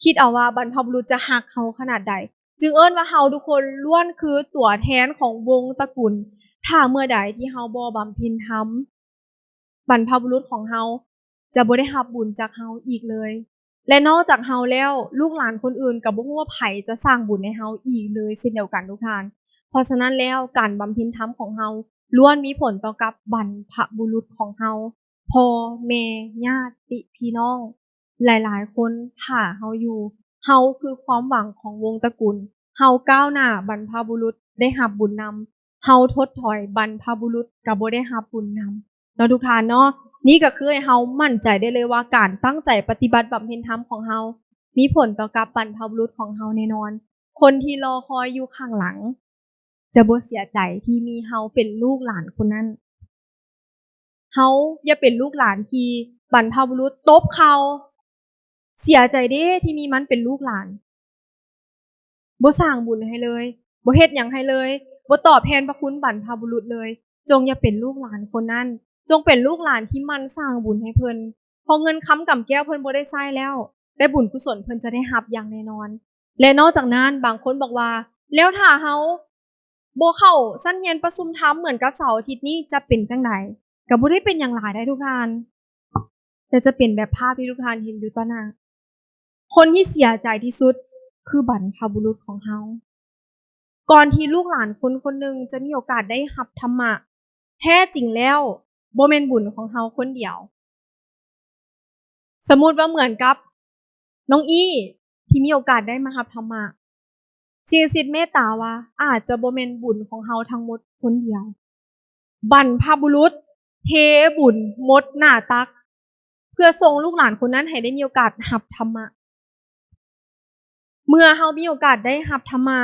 ຄິດເອົາວ່າບັນພະບຸລຸດຈະຮັກເຮົາຂະໜາດໃດ. ຈຶ່ງເອີ້ນວ່າເຮົາທຸກຄົນລ້ວນຄືຕົວແທນຂອງວົງຕະກຸນ. ຖ້າເມື່ອໃດທີ່ເຮົາບໍ່ບຳເພັນທຳ, ບັນພະບຸລຸດຂອງເຮົາຈະບໍ່ໄດ້ຮັບບຸນຈາກເຮົາອີກເລີຍ. ແລະ ນອກຈາກເຮົາແລ້ວ, ລູກຫຼານຄົນອື່ນກໍບໍ່ຮູ້ວ່າໃຜຈະສ້າງບຸນໃຫ້ເຮົາອີກເລີຍເຊັ່ນດຽວກັນ, ທຸກທ່ານ. ເພາະສະນັ້ນແລ້ວ, ການບຳເພັນທຳຂອງເຮົາລ້ວນມີຜົນຕໍ່ກັບບັນພະບຸລຸດຂອງເຮົາ, ພໍ່ແມ່, ຍາດຕິພີ່ນ້ອງ. ຫຼາຍໆຄົນຖ້າເຮົາຢູ່, ເຮົາຄືຄວາມຫວັງຂອງວົງຕະກຸນ. ເຮົາກ້າວໜ້າ, ບັນພະບຸລຸດໄດ້ຮັບບຸນນຳ. ເຮົາຖົດຖອຍ, ບັນພະບຸລຸດກໍບໍ່ໄດ້ຮັບບຸນນຳເນາະ ທຸກທ່ານເນາະ. ນີ້ກໍຄືໃຫ້ເຮົາໝັ້ນໃຈໄດ້ເລີຍວ່າ ການຕັ້ງໃຈປະຕິບັດບຳເພັນທຳຂອງເຮົາ ມີຜົນຕໍ່ກັບບັນພະບຸລຸດຂອງເຮົາແນ່ນອນ. ຄົນທີ່ລໍຄອຍຢູ່ຂ້າງຫຼັງ ຈະບໍ່ເສຍໃຈທີ່ມີເຮົາເປັນລູກຫຼານຄົນນັ້ນ. ເຮົາຢ່າເປັນລູກຫຼານທີ່ບັນພະບຸລຸດຕົບເຂົ່າ, ເສຍໃຈເດ້ທີ່ມີມັນເປັນລູກຫຼານ, ບໍ່ສ້າງບຸນໃຫ້ເລີຍ, ບໍ່ເຮັດຫຍັງໃຫ້ເລີຍ, ບໍ່ຕອບແທນພະຄຸນບັນພະບຸລຸດເລີຍ. ຈົ່ງຢ່າເປັນລູກຫຼານຄົນນັ້ນ, ຈົ່ງເປັນລູກຫຼານທີ່ໝັ່ນສ້າງບຸນໃຫ້ເພິ່ນ, ເພາະເງິນຄຳກຳແກ້ວເພິ່ນບໍ່ໄດ້ໃຊ້ແລ້ວ, ແຕ່ບຸນກຸສົນເພິ່ນຈະໄດ້ຮັບຢ່າງແນ່ນອນ. ແລະ ນອກຈາກນັ້ນ, ບາງຄົນບອກວ່າ, ແລ້ວຖ້າເຮົາ ບໍ່ເຂົ້າຊັ້ນຮຽນປະຊຸມທຳເໝືອນກັບເສົາອາທິດນີ້ຈະເປັນຈັ່ງໃດ? ກໍບໍ່ໄດ້ເປັນຫຍັງຫຼາຍໄດ໋ທຸກທ່ານ, ແຕ່ຈະເປັນແບບພາບທີ່ທຸກທ່ານເຫັນຢູ່ຕໍ່ໜ້າ. ຄົນທີ່ເສຍໃຈທີ່ສຸດຄືບັນພະບຸລຸດຂອງເຮົາ. ກ່ອນທີ່ລູກຫຼານຄົນຄົນໜຶ່ງຈະມີໂອກາດໄດ້ຮັບທຳມະ, ແທ້ຈິງແລ້ວບໍ່ແມ່ນບຸນຂອງເຮົາຄົນດຽວ. ສົມມຸດວ່າເໝືອນກັບນ້ອງອີ່ທີ່ມີໂອກາດໄດ້ມາຮັບທຳມະ, ສິ່ງສັກສິດເມດຕາວ່າອາດຈະບໍ່ແມ່ນບຸນຂອງເຮົາທັງໝົດຄົນດຽວ. ບັນພະບຸລຸດເທບຸນໝົດໜ້າຕັກ ເພື່ອສົ່ງລູກຫຼານຄົນນັ້ນໃຫ້ໄດ້ມີໂອກາດຮັບທຳມະ. ເມື່ອເຮົາມີໂອກາດໄດ້ຮັບທຳມະ,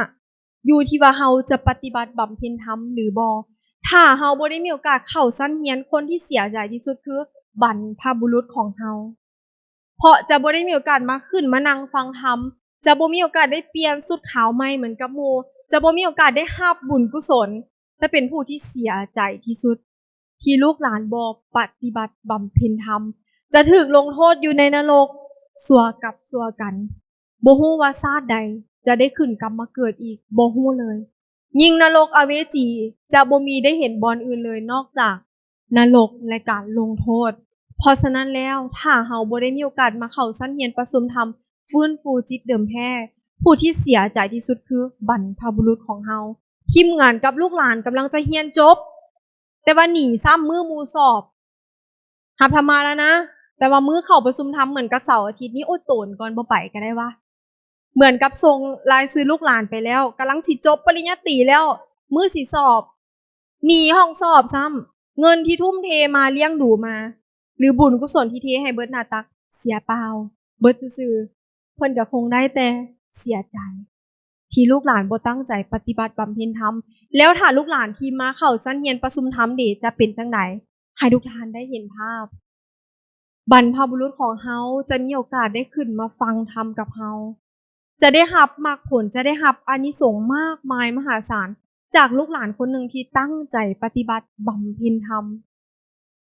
ຢູ່ທີ່ວ່າເຮົາຈະປະຕິບັດບຳເພັນທຳຫຼືບໍ່. ຖ້າເຮົາບໍ່ໄດ້ມີໂອກາດເຂົ້າຊັ້ນຮຽນ, ຄົນທີ່ເສຍໃຈທີ່ສຸດຄືບັນພະບຸລຸດຂອງເຮົາ, ເພາະຈະບໍ່ໄດ້ມີໂອກາດມາຂຶ້ນມານັ່ງຟັງທຳ, ຈະບໍ່ມີໂອກາດໄດ້ປ່ຽນຊຸດຂາວໃໝ່ເໝືອນກັບໝູ່, ຈະບໍ່ມີໂອກາດໄດ້ຮັບບຸນກຸສົນ, ແຕ່ເປັນຜູ້ທີ່ເສຍໃຈທີ່ສຸດ ທີ່ລູກຫຼານບໍ່ປະຕິບັດບຳເພັນທຳ ຈະຖືກລົງໂທດຢູ່ໃນນະລົກຊົ່ວກັບຊົ່ວກັນ. ບໍ່ຮູ້ວ່າຊາດໃດຈະໄດ້ຂຶ້ນກັບມາເກີດອີກ, ບໍ່ຮູ້ເລີຍ. ຍິ່ງນະລົກອະເວຈີຈະບໍ່ມີໄດ້ເຫັນບ່ອນອື່ນເລີຍນອກຈາກນະລົກ ແລະ ການລົງໂທດ. ເພາະສະນັ້ນແລ້ວ, ຖ້າເຮົາບໍ່ໄດ້ມີໂອກາດມາເຂົ້າຊັ້ນຮຽນປະຊຸມທຳຟື້ນຟູຈິດເດີມແທ້, ຜູ້ທີ່ເສຍໃຈທີ່ສຸດຄືບັນພະບຸລຸດຂອງເຮົາ. ທີມງານກັບລູກຫຼານກຳລັງຈະຮຽນຈົບ, ແຕ່ວ່າໜີຊ້ຳມື້ໝູ່ສອບ. ຮັບທຳມະແລ້ວນະ, ແຕ່ວ່າມື້ເຂົ້າປະຊຸມທຳເໝືອນກັບເສົາອາທິດນີ້ ໂອ້ ໂຕນກ່ອນ ບໍ່ໄປກໍໄດ້ວະ. ເໝືອນກັບສົ່ງລາຍຊື່ລູກຫຼານໄປແລ້ວ, ກຳລັງຊິຈົບປະລິນຍາຕີແລ້ວ, ມື້ຊິສອບ, ໜີຫ້ອງສອບຊ້ຳ, ເງິນທີ່ທຸ່ມເທມາລ້ຽງດູມາ ຫຼື ບຸນກຸສົນທີ່ເທໃຫ້ເບິດໜ້າຕັກ ເສຍເປົ່າເບິດຊື່ໆ. ເພິ່ນກໍຄົງໄດ້ແຕ່ເສຍໃຈ ທີ່ລູກຫຼານບໍ່ຕັ້ງໃຈປະຕິບັດບຳເພັນທຳ. ແລ້ວຖ້າລູກຫຼານທີ່ມາເຂົ້າຊັ້ນຮຽນປະຊຸມທຳເດ ຈະເປັນຈັ່ງໃດ? ໃຫ້ທຸກທ່ານໄດ້ເຫັນພາບ. ບັນພະບຸລຸດຂອງເຮົາຈະມີໂອກາດໄດ້ຂຶ້ນມາຟັງທຳກັບເຮົາ, ຈະໄດ້ຮັບມັກຜົນ, ຈະໄດ້ຮັບອານິສົງມາກມາຍມະຫາສານ ຈາກລູກຫຼານຄົນໜຶ່ງທີ່ຕັ້ງໃຈປະຕິບັດບຳເພັນທຳ.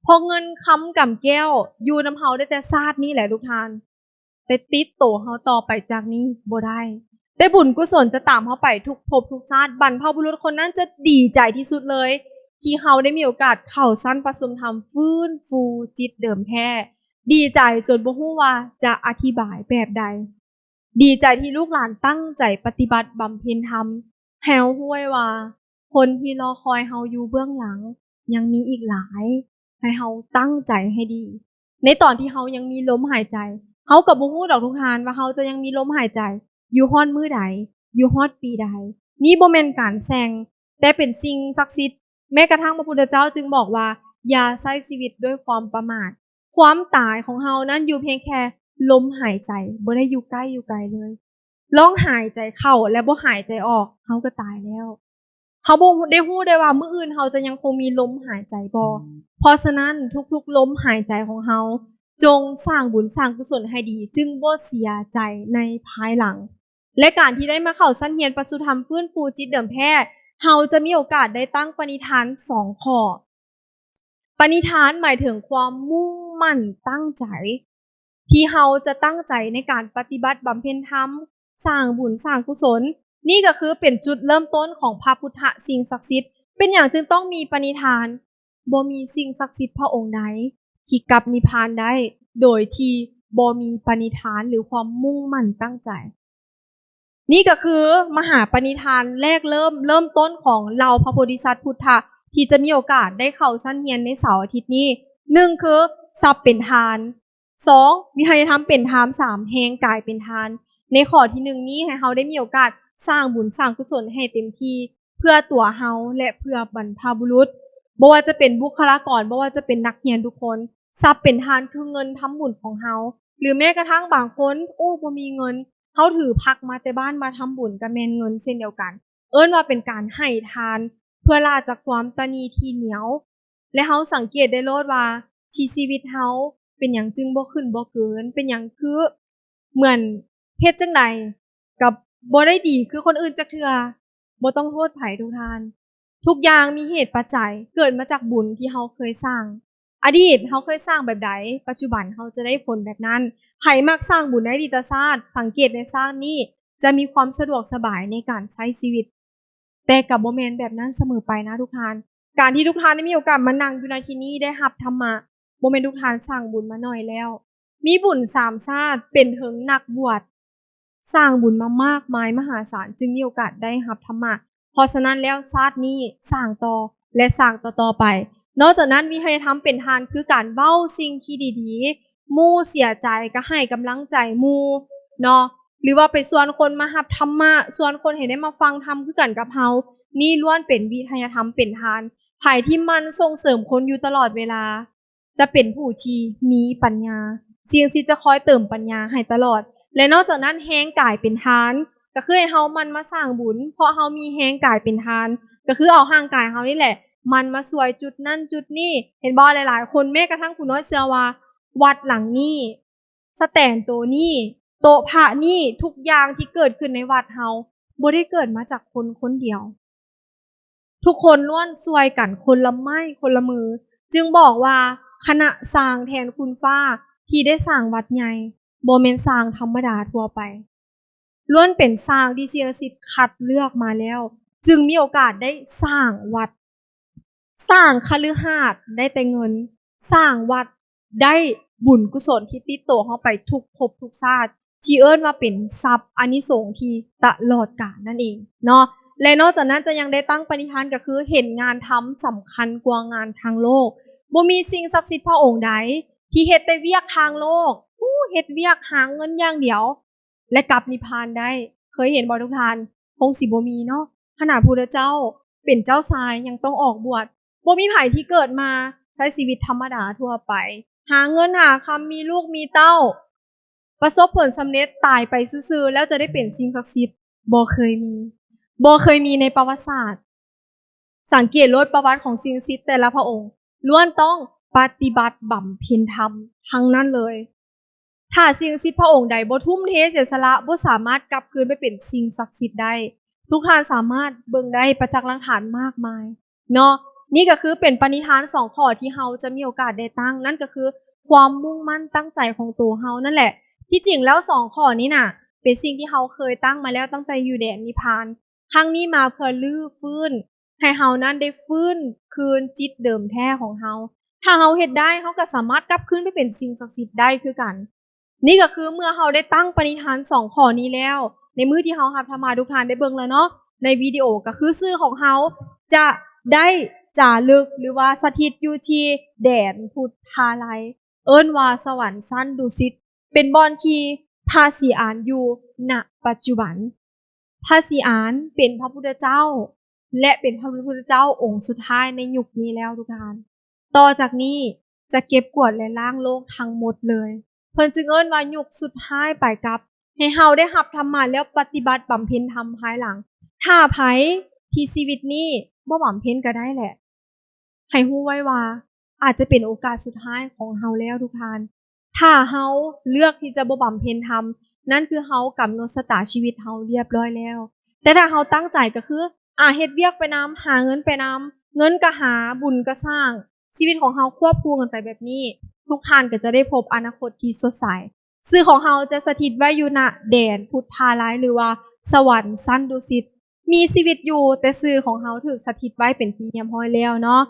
ເພາະເງິນຄຳກຳແກ້ວຢູ່ນຳເຮົາໄດ້ແຕ່ຊາດນີ້ແຫຼະທຸກທ່ານ, ແຕ່ຕິດໂຕເຮົາຕໍ່ໄປຈາກນີ້ບໍ່ໄດ້. ແຕ່ບຸນກຸສົນຈະຕາມເຮົາໄປທຸກພົບທຸກຊາດ. ບັນພະບຸລຸດຄົນນັ້ນຈະດີໃຈທີ່ສຸດເລີຍ ທີ່ເຮົາໄດ້ມີໂອກາດເຂົ້າຊັ້ນປະຊຸມທຳຟື້ນຟູຈິດເດີມແທ້, ດີໃຈຈົນບໍ່ຮູ້ວ່າຈະອະທິບາຍແບບໃດ. ດີໃຈທີ່ລູກຫຼານຕັ້ງໃຈປະຕິບັດບຳເພັນທຳ. ໃຫ້ເຮົາຮູ້ໄວ້ວ່າ ຄົນທີ່ລໍຄອຍເຮົາຢູ່ເບື້ອງຫຼັງຍັງມີອີກຫຼາຍ. ໃຫ້ເຮົາຕັ້ງໃຈໃຫ້ດີ. ໃນຕອນທີ່ເຮົາຍັງມີລົມຫາຍໃຈ, ເຮົາກໍບໍ່ຮູ້ດອກທຸກທ່ານວ່າເຮົາຈະຍັງມີລົມຫາຍໃຈຢູ່ຮອດມື້ໃດ, ຢູ່ຮອດປີໃດ. ນີ້ບໍ່ແມ່ນການແຊ່ງ, ແຕ່ເປັນສິ່ງສັກສິດ. ແມ້ກະທັ່ງພະພຸດທະເຈົ້າຈຶ່ງບອກວ່າ ຢ່າໃຊ້ຊີວິດດ້ວຍຄວາມປະໝາດ. ຄວາມຕາຍຂອງເຮົານັ້ນຢູ່ພຽງແຄ່ລົມຫາຍໃຈ, ບໍ່ໄດ້ຢູ່ໃກ້ຢູ່ໄກເລີຍ. ລອງຫາຍໃຈເຂົ້າ ແລະ ບໍ່ຫາຍໃຈອອກ, ເຮົາກໍຕາຍແລ້ວ. ເຮົາບໍ່ໄດ້ຮູ້ໄດ້ວ່າມື້ອື່ນເຮົາຈະຍັງຄົງມີລົມຫາຍໃຈບໍ່. ເພາະສະນັ້ນ ທຸກໆລົມຫາຍໃຈຂອງເຮົາ ຈົ່ງສ້າງບຸນສ້າງກຸສົນໃຫ້ດີ, ຈຶ່ງບໍ່ເສຍໃຈໃນພາຍຫຼັງ. ແລະ ການທີ່ໄດ້ມາເຂົ້າຊັ້ນຮຽນປະຊຸມທຳຟື້ນຟູຈິດເດີມແທ້, ເຮົາຈະມີໂອກາດໄດ້ຕັ້ງປະນິທານສອງຂໍ້. ປະນິທານໝາຍເຖິງຄວາມມຸ່ງໝັ້ນຕັ້ງໃຈ ທີ່ເຮົາຈະຕັ້ງໃຈໃນການປະຕິບັດບຳເພັນທຳ, ສ້າງບຸນສ້າງກຸສົນ. ນີ້ກໍຄືເປັນຈຸດເລີ່ມຕົ້ນຂອງພະພຸດທະສິ່ງສັກສິດ. ເປັນຫຍັງຈຶ່ງຕ້ອງມີປະນິທານ? ບໍ່ມີສິ່ງສັກສິດພະອົງໃດທີ່ກັບນິບພານໄດ້ ໂດຍທີ່ບໍ່ມີປະນິທານ ຫຼື ຄວາມມຸ່ງໝັ້ນຕັ້ງໃຈ. ນີ້ກໍຄືມະຫາປະນິທານແລກເລີ່ມ, ເລີ່ມຕົ້ນຂອງເຫຼົ່າພະໂພທິສັດພຸດທະ ທີ່ຈະມີໂອກາດໄດ້ເຂົ້າຊັ້ນຮຽນໃນເສົາອາທິດນີ້. ໜຶ່ງ ຄືຊັບເປັນທານ. ສອງ ວິໄທຍະທຳເປັນທານ. ສາມ ແຮງກາຍເປັນທານ. ໃນຂໍ້ທີໜຶ່ງນີ້ ໃຫ້ເຮົາໄດ້ມີໂອກາດສ້າງບຸນສ້າງກຸສົນໃຫ້ເຕັມທີ່ ເພື່ອຕົວເຮົາ ແລະ ເພື່ອບັນພະບຸລຸດ. ບໍ່ວ່າຈະເປັນບຸກຄະລາກອນ, ບໍ່ວ່າຈະເປັນນັກຮຽນທຸກຄົນ, ຊັບເປັນທານຄືເງິນທຳບຸນຂອງເຮົາ. ຫຼື ແມ້ກະທັ່ງບາງຄົນ, ໂອ້ ບໍ່ມີເງິນ, ເຮົາຖືພາກມາແຕ່ບ້ານມາທຳບຸນ ກໍແມ່ນເງິນເຊັ່ນດຽວກັນ. ເອີ້ນວ່າເປັນການໃຫ້ທານ ເພື່ອລາຈາກຄວາມຕະໜີທີ່ໜຽວ. ແລະ ເຮົາສັງເກດໄດ້ໂລດວ່າ ທີ່ຊີວິດເຮົາເປັນຫຍັງຈຶ່ງບໍ່ຂຶ້ນບໍ່ເກີນ, ເປັນຫຍັງຄືເໝືອນເຮັດຈັ່ງໃດກໍບໍ່ໄດ້ດີຄືຄົນອື່ນຈັກເທື່ອ. ບໍ່ຕ້ອງໂທດໃຜທຸກທ່ານ. ທຸກຢ່າງມີເຫດປັດໄຈ, ເກີດມາຈາກບຸນທີ່ເຮົາເຄີຍສ້າງ. ອະດີດເຮົາເຄີຍສ້າງແບບໃດ, ປັດຈຸບັນເຮົາຈະໄດ້ຜົນແບບນັ້ນ. ໃຜມັກສ້າງບຸນໃນອະດີດຕະຊາດ, ສັງເກດໃນຊາດນີ້ ຈະມີຄວາມສະດວກສະບາຍໃນການໃຊ້ຊີວິດ. ແຕ່ກໍບໍ່ແມ່ນແບບນັ້ນສະເໝີໄປນະທຸກທ່ານ. ການທີ່ທຸກທ່ານໄດ້ມີໂອກາດມານັ່ງຢູ່ໃນທີ່ນີ້ ໄດ້ຮັບທຳມະ, ບໍ່ແມ່ນທຸກທ່ານສ້າງບຸນມາໜ້ອຍແລ້ວ. ມີບຸນສາມຊາດ, ເປັນເຖິງນັກບວດ, ສ້າງບຸນມາມາກມາຍມະຫາສານ ຈຶ່ງມີໂອກາດໄດ້ຮັບທຳມະ. ເພາະສະນັ້ນແລ້ວ ຊາດນີ້ສ້າງຕໍ່ ແລະ ສ້າງຕໍ່ໆໄປ. ນອກຈາກນັ້ນ ວິໄທຍະທຳເປັນທານ ຄືການເວົ້າສິ່ງທີ່ດີໆ, ໝູ່ເສຍໃຈກໍໃຫ້ກຳລັງໃຈໝູ່ເນາະ ຫຼືວ່າໄປຊວນຄົນມາຮັບທຳມະ, ຊວນຄົນໃຫ້ໄດ້ມາຟັງທຳຄືກັນກັບເຮົາ. ນີ້ລ້ວນເປັນວິໄທຍະທຳເປັນທານ. ໃຜທີ່ໝັ່ນສົ່ງເສີມຄົນຢູ່ຕະຫຼອດເວລາ ຈະເປັນຜູ້ທີ່ມີປັນຍາ, ສິ່ງທີ່ຈະຄອຍເຕີມປັນຍາໃຫ້ຕະຫຼອດ. ແລະ ນອກຈາກນັ້ນ ແຮງກາຍເປັນທານ ກໍຄືໃຫ້ເຮົາໝັ່ນມາສ້າງບຸນ, ເພາະເຮົາມີແຮງກາຍເປັນທານ ກໍຄືເອົາຮ່າງກາຍເຮົານີ້ແຫຼະ ໝັ່ນມາຊ່ວຍຈຸດນັ້ນຈຸດນີ້. ເຫັນບໍ່? ຫຼາຍໆຄົນ, ແມ້ກະທັ່ງຜູ້ນ້ອຍເຊື່ອວ່າ ວັດຫຼັງນີ້, ສະແຕນໂຕນີ້, ໂຕະພະນີ້, ທຸກຢ່າງທີ່ເກີດຂຶ້ນໃນວັດເຮົາ ບໍ່ໄດ້ເກີດມາຈາກຄົນຄົນດຽວ. ທຸກຄົນລ້ວນຊ່ວຍກັນຄົນລະໄມ້ຄົນລະມື, ຈຶ່ງບອກວ່າຄະນະສ້າງແທນຄຸນຟ້າທີ່ໄດ້ສ້າງວັດໃຫຍ່ ບໍ່ແມ່ນຊ່າງທຳມະດາທົ່ວໄປ, ລ້ວນເປັນຊ່າງທີ່ສິ່ງສັກສິດຄັດເລືອກມາແລ້ວ ຈຶ່ງມີໂອກາດໄດ້ສ້າງວັດ, ສ້າງຄະລືຫາດໄດ້ແຕ່ເງິນ, ສ້າງວັດ ໄດ້ບຸນກຸສົນທີ່ຕິດໂຕເຮົາໄປທຸກພົບທຸກຊາດ ທີ່ເອີ້ນວ່າເປັນຊັບອານິສົງທີ່ຕະຫຼອດການນັ້ນເອງເນາະ. ແລະ ນອກຈາກນັ້ນຈະຍັງໄດ້ຕັ້ງປະນິທານ ກໍຄືເຫັນງານທຳສຳຄັນກວ່າງານທາງໂລກ. ບໍ່ມີສິ່ງສັກສິດພະອົງໃດ ທີ່ເຮັດແຕ່ວຽກທາງໂລກ, ໂອ້ ເຮັດວຽກຫາເງິນຢ່າງດຽວ ແລະ ກັບນິບພານໄດ້. ເຄີຍເຫັນບໍ່ທຸກທ່ານ? ຄົງຊິບໍ່ມີເນາະ. ຂະໜາດພຸດທະເຈົ້າເປັນເຈົ້າຊາຍຍັງຕ້ອງອອກບວດ. ບໍ່ມີໃຜທີ່ເກີດມາໃຊ້ຊີວິດທຳມະດາທົ່ວໄປ, ຫາເງິນຫາຄຳ, ມີລູກມີເຕົ້າ, ປະສົບຜົນສຳເລັດ, ຕາຍໄປຊື່ໆ ແລ້ວຈະໄດ້ເປັນສິ່ງສັກສິດ. ບໍ່ເຄີຍມີ, ບໍ່ເຄີຍມີໃນປະຫວັດສາດ. ສັງເກດໂລດປະຫວັດຂອງສິ່ງສັກສິດແຕ່ລະພະອົງ ລ້ວນຕ້ອງປະຕິບັດບຳເພັນທຳທັງນັ້ນເລີຍ. ຖ້າສິ່ງສັກສິດພະອົງໃດບໍ່ທຸ່ມເທເສຍສະຫຼະ, ບໍ່ສາມາດກັບຄືນໄປເປັນສິ່ງສັກສິດໄດ້. ທຸກທ່ານສາມາດເບິ່ງໄດ້ປະຈັກຫຼັກຖານມາກມາຍເນາະ. ນີ້ກໍຄືເປັນປະນິທານສອງຂໍ້ທີ່ເຮົາຈະມີໂອກາດໄດ້ຕັ້ງ, ນັ້ນກໍຄືຄວາມມຸ່ງໝັ້ນຕັ້ງໃຈຂອງໂຕເຮົານັ້ນແຫຼະ. ທີ່ຈິງແລ້ວສອງຂໍ້ນີ້ນະ ເປັນສິ່ງທີ່ເຮົາເຄີຍຕັ້ງມາແລ້ວຕັ້ງແຕ່ຢູ່ແດນນິບພານ. ຄັ້ງນີ້ມາເພື່ອຮື້ຟື້ນ ໃຫ້ເຮົານັ້ນໄດ້ຟື້ນຄືນຈິດເດີມແທ້ຂອງເຮົາ. ຖ້າເຮົາເຮັດໄດ້, ເຮົາກໍສາມາດກັບຄືນໄປເປັນສິ່ງສັກສິດໄດ້ຄືກັນ. ນີ້ກໍຄືເມື່ອເຮົາໄດ້ຕັ້ງປະນິທານສອງຂໍ້ນີ້ແລ້ວ, ໃນມື້ທີ່ເຮົາຮັບທຳມະ ທຸກທ່ານໄດ້ເບິ່ງແລ້ວເນາະ, ໃນວິດີໂອກໍຄືຊື່ຂອງເຮົາຈະໄດ້ຈາລຶກ ຫຼືວ່າສະຖິດຢູ່ທີ່ແດນພຸດທາໄລ, ເອີ້ນວ່າສະຫວັນຊັ້ນດຸສິດ, ເປັນບ່ອນທີ່ພະສີອານຢູ່ນະປັດຈຸບັນ. ພະສີອານເປັນພະພຸດທະເຈົ້າ ແລະ ເປັນພະພຸດທະເຈົ້າອົງສຸດທ້າຍໃນຍຸກນີ້ແລ້ວທຸກທ່ານ. ຕໍ່ຈາກນີ້ຈະເກັບກວາດ ແລະ ລ້າງໂລກທັງໝົດເລີຍ. ເພິ່ນຈຶ່ງເອີ້ນວ່າຍຸກສຸດທ້າຍປາຍກັບ, ໃຫ້ເຮົາໄດ້ຮັບທຳມະແລ້ວປະຕິບັດບຳເພັນທຳພາຍຫຼັງ. ຖ້າໃຜທີ່ຊີວິດນີ້ບໍ່ບຳເພັນກໍໄດ້ແຫຼະ, ໃຫ້ຮູ້ໄວ້ວ່າອາດຈະເປັນໂອກາດສຸດທ້າຍຂອງເຮົາແລ້ວທຸກທ່ານ. ຖ້າເຮົາເລືອກທີ່ຈະບໍ່ບຳເພັນທຳ, ນັ້ນຄືເຮົາກຳນົດຊະຕາຊີວິດເຮົາລຽບຮ້ອຍແລ້ວ. ແຕ່ຖ້າເຮົາຕັ້ງໃຈກໍຄື ອາ ເຮັດວຽກໄປນຳ, ຫາເງິນໄປນຳ, ເງິນກໍຫາ, ບຸນກໍສ້າງ, ຊີວິດຂອງເຮົາຄວບຄູ່ກັນໄປແບບນີ້, ທຸກທ່ານກໍຈະໄດ້ພົບອະນາຄົດທີ່ສົດໃສ. ຊື່ຂອງເຮົາຈະສະຖິດໄວ້ຢູ່ນະແດນພຸດທາໄລ ຫຼືວ່າສະຫວັນຊັ້ນດຸສິດ. ມີຊີວິດຢູ່, ແຕ່ຊື່ຂອງເຮົາຖືກສະຖິດໄວ້ເປັນທີ່ຮຽບຮ້ອຍແລ້ວເນາະ.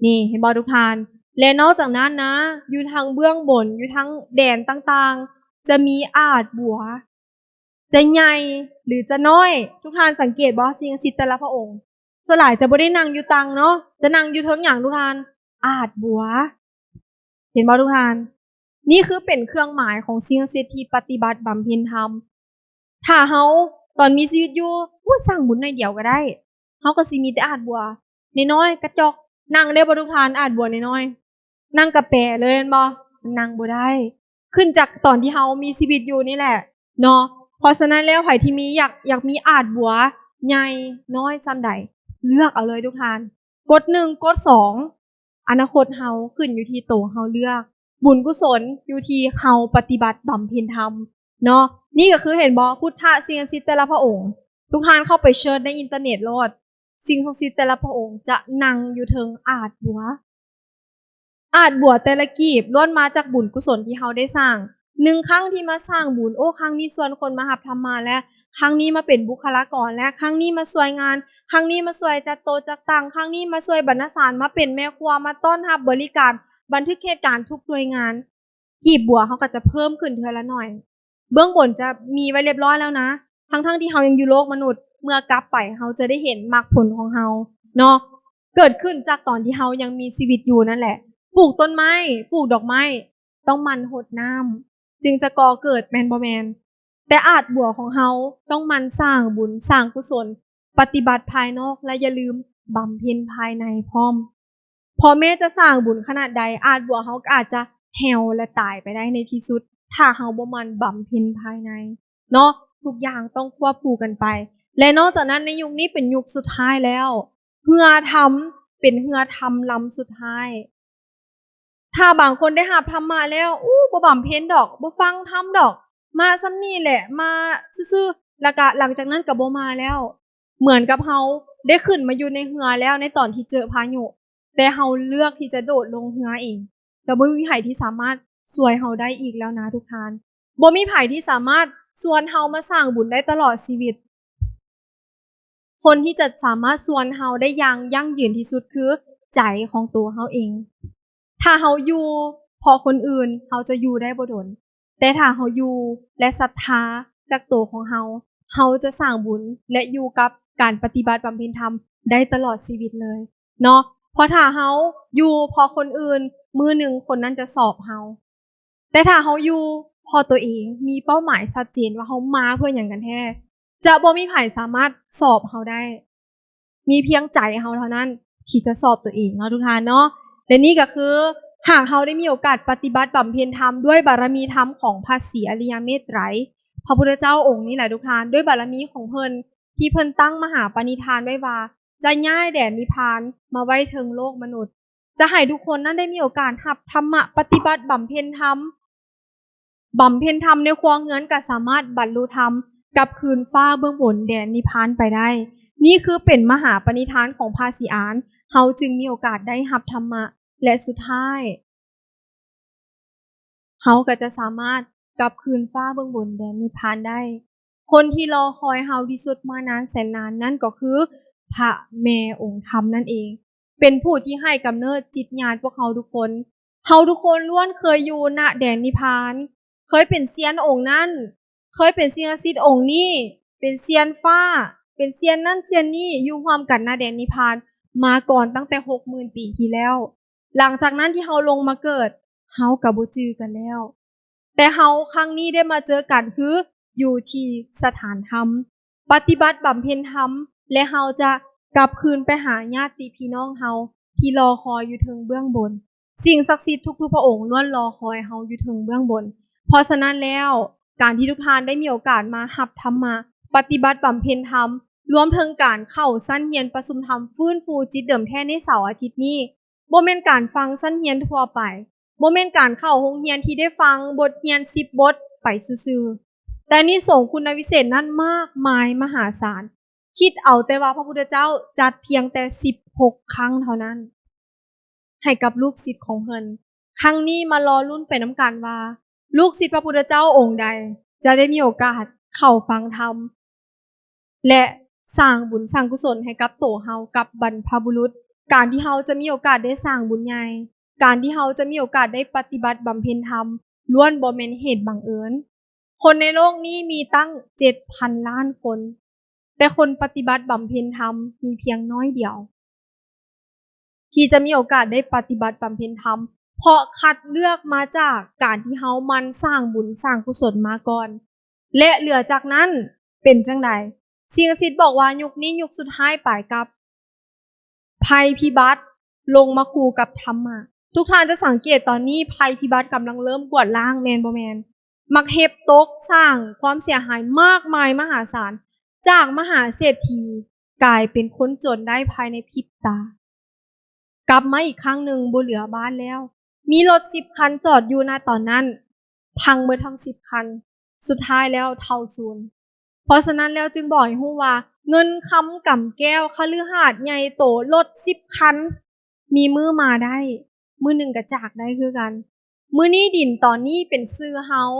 ນີ້ເຫັນບໍ່ທຸກທ່ານ? ແລະ ນອກຈາກນັ້ນນະ, ຢູ່ທາງເບື້ອງບົນ, ຢູ່ທາງແດນຕ່າງໆ, ຈະມີອາດບົວ, ຈະໃຫຍ່ ຫຼື ຈະນ້ອຍ. ທຸກທ່ານສັງເກດບໍ່? ສິ່ງສັກສິດແຕ່ລະພະອົງ ສ່ວນຫຼາຍຈະບໍ່ໄດ້ນັ່ງຢູ່ຕັ່ງເນາະ, ຈະນັ່ງຢູ່ເທິງຫຍັງທຸກທ່ານ? ອາດບົວ. ເຫັນບໍ່ທຸກທ່ານ? ນີ້ຄືເປັນເຄື່ອງໝາຍຂອງສິ່ງສັກສິດທີ່ປະຕິບັດບຳເພັນທຳ. ຖ້າເຮົາຕອນມີຊີວິດຢູ່, ໂອ້ຍ, ສ້າງບຸນໜ້ອຍດຽວກໍໄດ້, ເຮົາກໍຊິມີແຕ່ອາດບົວນ້ອຍໆ ກະຈອກ. ນັ່ງໄດ້ບໍ່ທຸກທ່ານ? ອາດບົວນ້ອຍໆ ນັ່ງກະແປເລີຍແມ່ນບໍ່? ນັ່ງບໍ່ໄດ້. ຂຶ້ນຈາກຕອນທີ່ເຮົາມີຊີວິດຢູ່ນີ້ແຫຼະເນາະ. ເພາະສະນັ້ນແລ້ວ ໃຜທີ່ມີ ຢາກ ຢາກມີອາດບົວໃຫຍ່ນ້ອຍສ່ຳໃດ, ເລືອກເອົາເລີຍທຸກທ່ານ. ກົດໜຶ່ງ, ກົດສອງ, ອະນາຄົດເຮົາຂຶ້ນຢູ່ທີ່ໂຕເຮົາເລືອກ. ບຸນກຸສົນຢູ່ທີ່ເຮົາປະຕິບັດບຳເພັນທຳເນາະ. ນີ້ກໍຄືເຫັນບໍ່? ພຸດທະສິ່ງສັກສິດແຕ່ລະພະອົງ, ທຸກທ່ານເຂົ້າໄປເສີດໃນອິນເຕີເນັດໂລດ, ສິ່ງສັກສິດແຕ່ລະພະອົງຈະນັ່ງຢູ່ເທິງອາດບົວ. ອາດບົວແຕ່ລະກີບລ້ວນມາຈາກບຸນກຸສົນທີ່ເຮົາໄດ້ສ້າງ. ໜຶ່ງຄັ້ງທີ່ມາສ້າງບຸນ, ໂອ້ ຄັ້ງນີ້ຊວນຄົນມາຮັບທຳມະແລ້ວ, ຄັ້ງນີ້ມາເປັນບຸກຄະລາກອນແລ້ວ, ຄັ້ງນີ້ມາຊ່ວຍງານ, ຄັ້ງນີ້ມາຊ່ວຍຈັດໂຕະຈັດຕັ່ງ, ຄັ້ງນີ້ມາຊ່ວຍບັນນະສານ, ມາເປັນແມ່ຄົວ, ມາຕ້ອນຮັບບໍລິການ, ບັນທຶກເຫດການທຸກໜ່ວຍງານ. ກີບບົວເຮົາກໍຈະເພີ່ມຂຶ້ນເທື່ອລະໜ້ອຍ. ເບື້ອງບົນຈະມີໄວ້ລຽບຮ້ອຍແລ້ວນະ, ທັງໆທີ່ເຮົາຍັງຢູ່ໂລກມະນຸດ, ເມື່ອກັບໄປເຮົາຈະໄດ້ເຫັນໝາກຜົນຂອງເຮົາເນາະ, ເກີດຂຶ້ນຈາກຕອນທີ່ເຮົາຍັງມີຊີວິດຢູ່ນັ້ນແຫຼະ. ປູກຕົ້ນໄມ້, ປູກດອກໄມ້, ຕ້ອງໝັ່ນຫົດນ້ຳ ຈຶ່ງຈະກໍ່ເກີດ, ແມ່ນບໍ່ແມ່ນ? ແຕ່ອາດບົວຂອງເຮົາຕ້ອງໝັ່ນສ້າງບຸນ, ສ້າງກຸສົນ, ປະຕິບັດພາຍນອກ ແລະ ຢ່າລືມບຳເພັນພາຍໃນພ້ອມ. ເພາະແມ້ຈະສ້າງບຸນຂະໜາດໃດ, ອາດບົວເຮົາກໍອາດຈະແຫ່ວ ແລະ ຕາຍໄປໄດ້ໃນທີ່ສຸດ, ຖ້າເຮົາບໍ່ໝັ່ນບຳເພັນພາຍໃນເນາະ. ທຸກຢ່າງຕ້ອງຄວບຄູ່ກັນໄປ. ແລະ ນອກຈາກນັ້ນ, ໃນຍຸກນີ້ເປັນຍຸກສຸດທ້າຍແລ້ວ. ເຫື່ອທຳເປັນເຫື່ອທຳລຳສຸດທ້າຍ. ຖ້າບາງຄົນໄດ້ຮັບທຳມະແລ້ວ, ໂອ້ ບໍ່ບຳເພັນດອກ, ບໍ່ຟັງທຳດອກ, ມາສ່ຳນີ້ແຫຼະ, ມາຊື່ໆ, ແລ້ວກະຫຼັງຈາກນັ້ນກະບໍ່ມາແລ້ວ. ເໝືອນກັບເຮົາໄດ້ຂຶ້ນມາຢູ່ໃນເຮືອແລ້ວໃນຕອນທີ່ເຈີພາຍຸ, ແຕ່ເຮົາເລືອກທີ່ຈະໂດດລົງເຮືອເອງ, ຈະບໍ່ມີໃຜທີ່ສາມາດຊ່ວຍເຮົາໄດ້ອີກແລ້ວນະທຸກທ່ານ. ບໍ່ມີໃຜທີ່ສາມາດຊວນເຮົາມາສ້າງບຸນໄດ້ຕະຫຼອດຊີວິດ. ຄົນທີ່ຈະສາມາດຊວນເຮົາໄດ້ຢ່າງຢັ້ງຢືນທີ່ສຸດຄືໃຈຂອງໂຕເຮົາເອງ. ຖ້າເຮົາຢູ່ເພາະຄົນອື່ນ, ເຮົາຈະຢູ່ໄດ້ບໍ່ດົນ. ແຕ່ຖ້າເຮົາຢູ່ ແລະ ສັດທາຈາກໂຕຂອງເຮົາ, ເຮົາຈະສ້າງບຸນ ແລະ ຢູ່ກັບການປະຕິບັດບຳເພັນທຳໄດ້ຕະຫຼອດຊີວິດເລີຍເນາະ. ເພາະຖ້າເຮົາຢູ່ເພາະຄົນອື່ນ, ມື້ໜຶ່ງຄົນນັ້ນຈະສອບເຮົາ. ແຕ່ຖ້າເຮົາຢູ່ເພາະຕົວເອງ ມີເປົ້າໝາຍຊັດເຈນວ່າເຮົາມາເພື່ອຫຍັງກັນແທ້ ຈະບໍ່ມີໃຜສາມາດສອບເຮົາໄດ້. ມີພຽງໃຈເຮົາເທົ່ານັ້ນທີ່ຈະສອບຕົວເອງເນາະທຸກທ່ານເນາະ. ແລະນີ້ກໍຄື ຫາກເຮົາໄດ້ມີໂອກາດປະຕິບັດບຳເພັນທຳດ້ວຍບາລະມີທຳຂອງພະສີອະລິຍະເມດໄຕ, ພະພຸດທະເຈົ້າອົງນີ້ແຫຼະທຸກທ່ານ, ດ້ວຍບາລະມີຂອງເພິ່ນທີ່ເພິ່ນຕັ້ງມະຫາປະນິທານໄວ້ວ່າ ຈະຍ້າຍແດນນິບພານມາໄວ້ເທິງໂລກມະນຸດ, ຈະໃຫ້ທຸກຄົນນັ້ນໄດ້ມີໂອກາດຮັບທຳມະ, ປະຕິບັດບຳເພັນທຳ, ບຳເພັນທຳໃນຄົວເຮືອນກໍສາມາດບັນລຸທຳ, ກັບຄືນຟ້າເບື້ອງບົນແດນນິບພານໄປໄດ້. ນີ້ຄືເປັນມະຫາປະນິທານຂອງພະສີອານ, ເຮົາຈຶ່ງມີໂອກາດໄດ້ຮັບທຳມະ ແລະ ສຸດທ້າຍ ເຮົາກໍຈະສາມາດກັບຄືນຟ້າເບື້ອງບົນແດນນິບພານໄດ້. ຄົນທີ່ລໍຄອຍເຮົາທີ່ສຸດມານານແສນນານ ນັ້ນກໍຄືພະແມ່ອົງທຳນັ້ນເອງ, ເປັນຜູ້ທີ່ໃຫ້ກຳເນີດຈິດຍານພວກເຮົາທຸກຄົນ. ເຮົາທຸກຄົນລ້ວນເຄີຍຢູ່ນະແດນນິບພານ, ເຄີຍເປັນຊຽນອົງນັ້ນ, ເຄີຍເປັນສິ່ງສັກສິດອົງນີ້, ເປັນຊຽນຟ້າ, ເປັນຊຽນນັ້ນຊຽນນີ້, ຢູ່ຮ່ວມກັນນະແດນນິບພານມາກ່ອນຕັ້ງແຕ່ຫົກໝື່ນປີທີ່ແລ້ວ. ຫຼັງຈາກນັ້ນທີ່ເຮົາລົງມາເກີດ, ເຮົາກໍບໍ່ຈື່ກັນແລ້ວ. ແຕ່ເຮົາຄັ້ງນີ້ໄດ້ມາເຈີກັນຄືຢູ່ທີ່ສະຖານທຳ, ປະຕິບັດບຳເພັນທຳ ແລະ ເຮົາຈະກັບຄືນໄປຫາຍາດຕິພີ່ນ້ອງເຮົາທີ່ລໍຄອຍຢູ່ເທິງເບື້ອງບົນ. ສິ່ງສັກສິດທຸກໆພະອົງລ້ວນລໍຄອຍເຮົາຢູ່ເທິງເບື້ອງບົນ. ເພາະສະນັ້ນແລ້ວ, ການທີ່ທຸກທ່ານໄດ້ມີໂອກາດມາຮັບທຳມະ, ປະຕິບັດບຳເພັນທຳ, ລວມເຖິງການເຂົ້າຊັ້ນຮຽນປະຊຸມທຳຟື້ນຟູຈິດເດີມແທ້ໃນເສົາອາທິດນີ້, ບໍ່ແມ່ນການຟັງຊັ້ນຮຽນທົ່ວໄປ, ບໍ່ແມ່ນການເຂົ້າໂຮງຮຽນທີ່ໄດ້ຟັງບົດຮຽນສິບບົດໄປຊື່ໆ, ແຕ່ນີ້ສົງຄຸນນະວິເສດນັ້ນມາກມາຍມະຫາສານ. ຄິດເອົາແຕ່ວ່າພະພຸດທະເຈົ້າຈັດພຽງແຕ່ສິບຫົກຄັ້ງເທົ່ານັ້ນ ໃຫ້ກັບລູກສິດຂອງເພິ່ນ. ຄັ້ງນີ້ມາລໍລຸ້ນໄປນຳກັນວ່າ ລູກສິດພະພຸດທະເຈົ້າອົງໃດຈະໄດ້ມີໂອກາດເຂົ້າຟັງທຳ ແລະ ສ້າງບຸນສ້າງກຸສົນໃຫ້ກັບໂຕເຮົາກັບບັນພະບຸລຸດ. ການທີ່ເຮົາຈະມີໂອກາດໄດ້ສ້າງບຸນໃຫຍ່, ການທີ່ເຮົາຈະມີໂອກາດໄດ້ປະຕິບັດບຳເພັນທຳ, ລ້ວນບໍ່ແມ່ນເຫດບັງເອີນ. ຄົນໃນໂລກນີ້ມີຕັ້ງເຈັດພັນລ້ານຄົນ, ແຕ່ຄົນປະຕິບັດບຳເພັນທຳມີພຽງນ້ອຍດຽວ ທີ່ຈະມີໂອກາດໄດ້ປະຕິບັດບຳເພັນທຳ, ເພາະຄັດເລືອກມາຈາກການທີ່ເຮົາໝັ່ນສ້າງບຸນສ້າງກຸສົນມາກ່ອນ. ແລະ ເຫຼືອຈາກນັ້ນເປັນຈັ່ງໃດ? ສິ່ງສັກສິດບອກວ່າຍຸກນີ້ຍຸກສຸດທ້າຍປາຍກັບໄພພິບັດລົງມາຄູ່ກັບທຳມະ. ທຸກທ່ານຈະສັງເກດຕອນນີ້ໄພພິບັດກຳລັງເລີ່ມກວາດລ້າງ ແມ່ນບໍ່ແມ່ນ? ໝາກເຫັບຕົກ, ສ້າງຄວາມເສຍຫາຍມາກມາຍມະຫາສານ, ຈາກມະຫາເສດຖີກາຍເປັນຄົນຈົນໄດ້ພາຍໃນພິບຕາ. ກັບມາອີກຄັ້ງໜຶ່ງບໍ່ເຫຼືອບ້ານແລ້ວ. ມີລົດສິບຄັນຈອດຢູ່ນະຕອນນັ້ນ, ພັງເບິດທັງສິບຄັນ, ສຸດທ້າຍແລ້ວເທົ່າສູນ. ເພາະສະນັ້ນແລ້ວຈຶ່ງບອກໃຫ້ຮູ້ວ່າ ເງິນຄຳກຳແກ້ວ, ຄະລືຫາດໃຫຍ່ໂຕ, ລົດສິບຄັນ ມີມື້ມາໄດ້, ມື້ໜຶ່ງກໍຈາກໄດ້ຄືກັນ. ມື້ນີ້ດິນຕອນນີ້ເປັນຊື່ເຮົາ,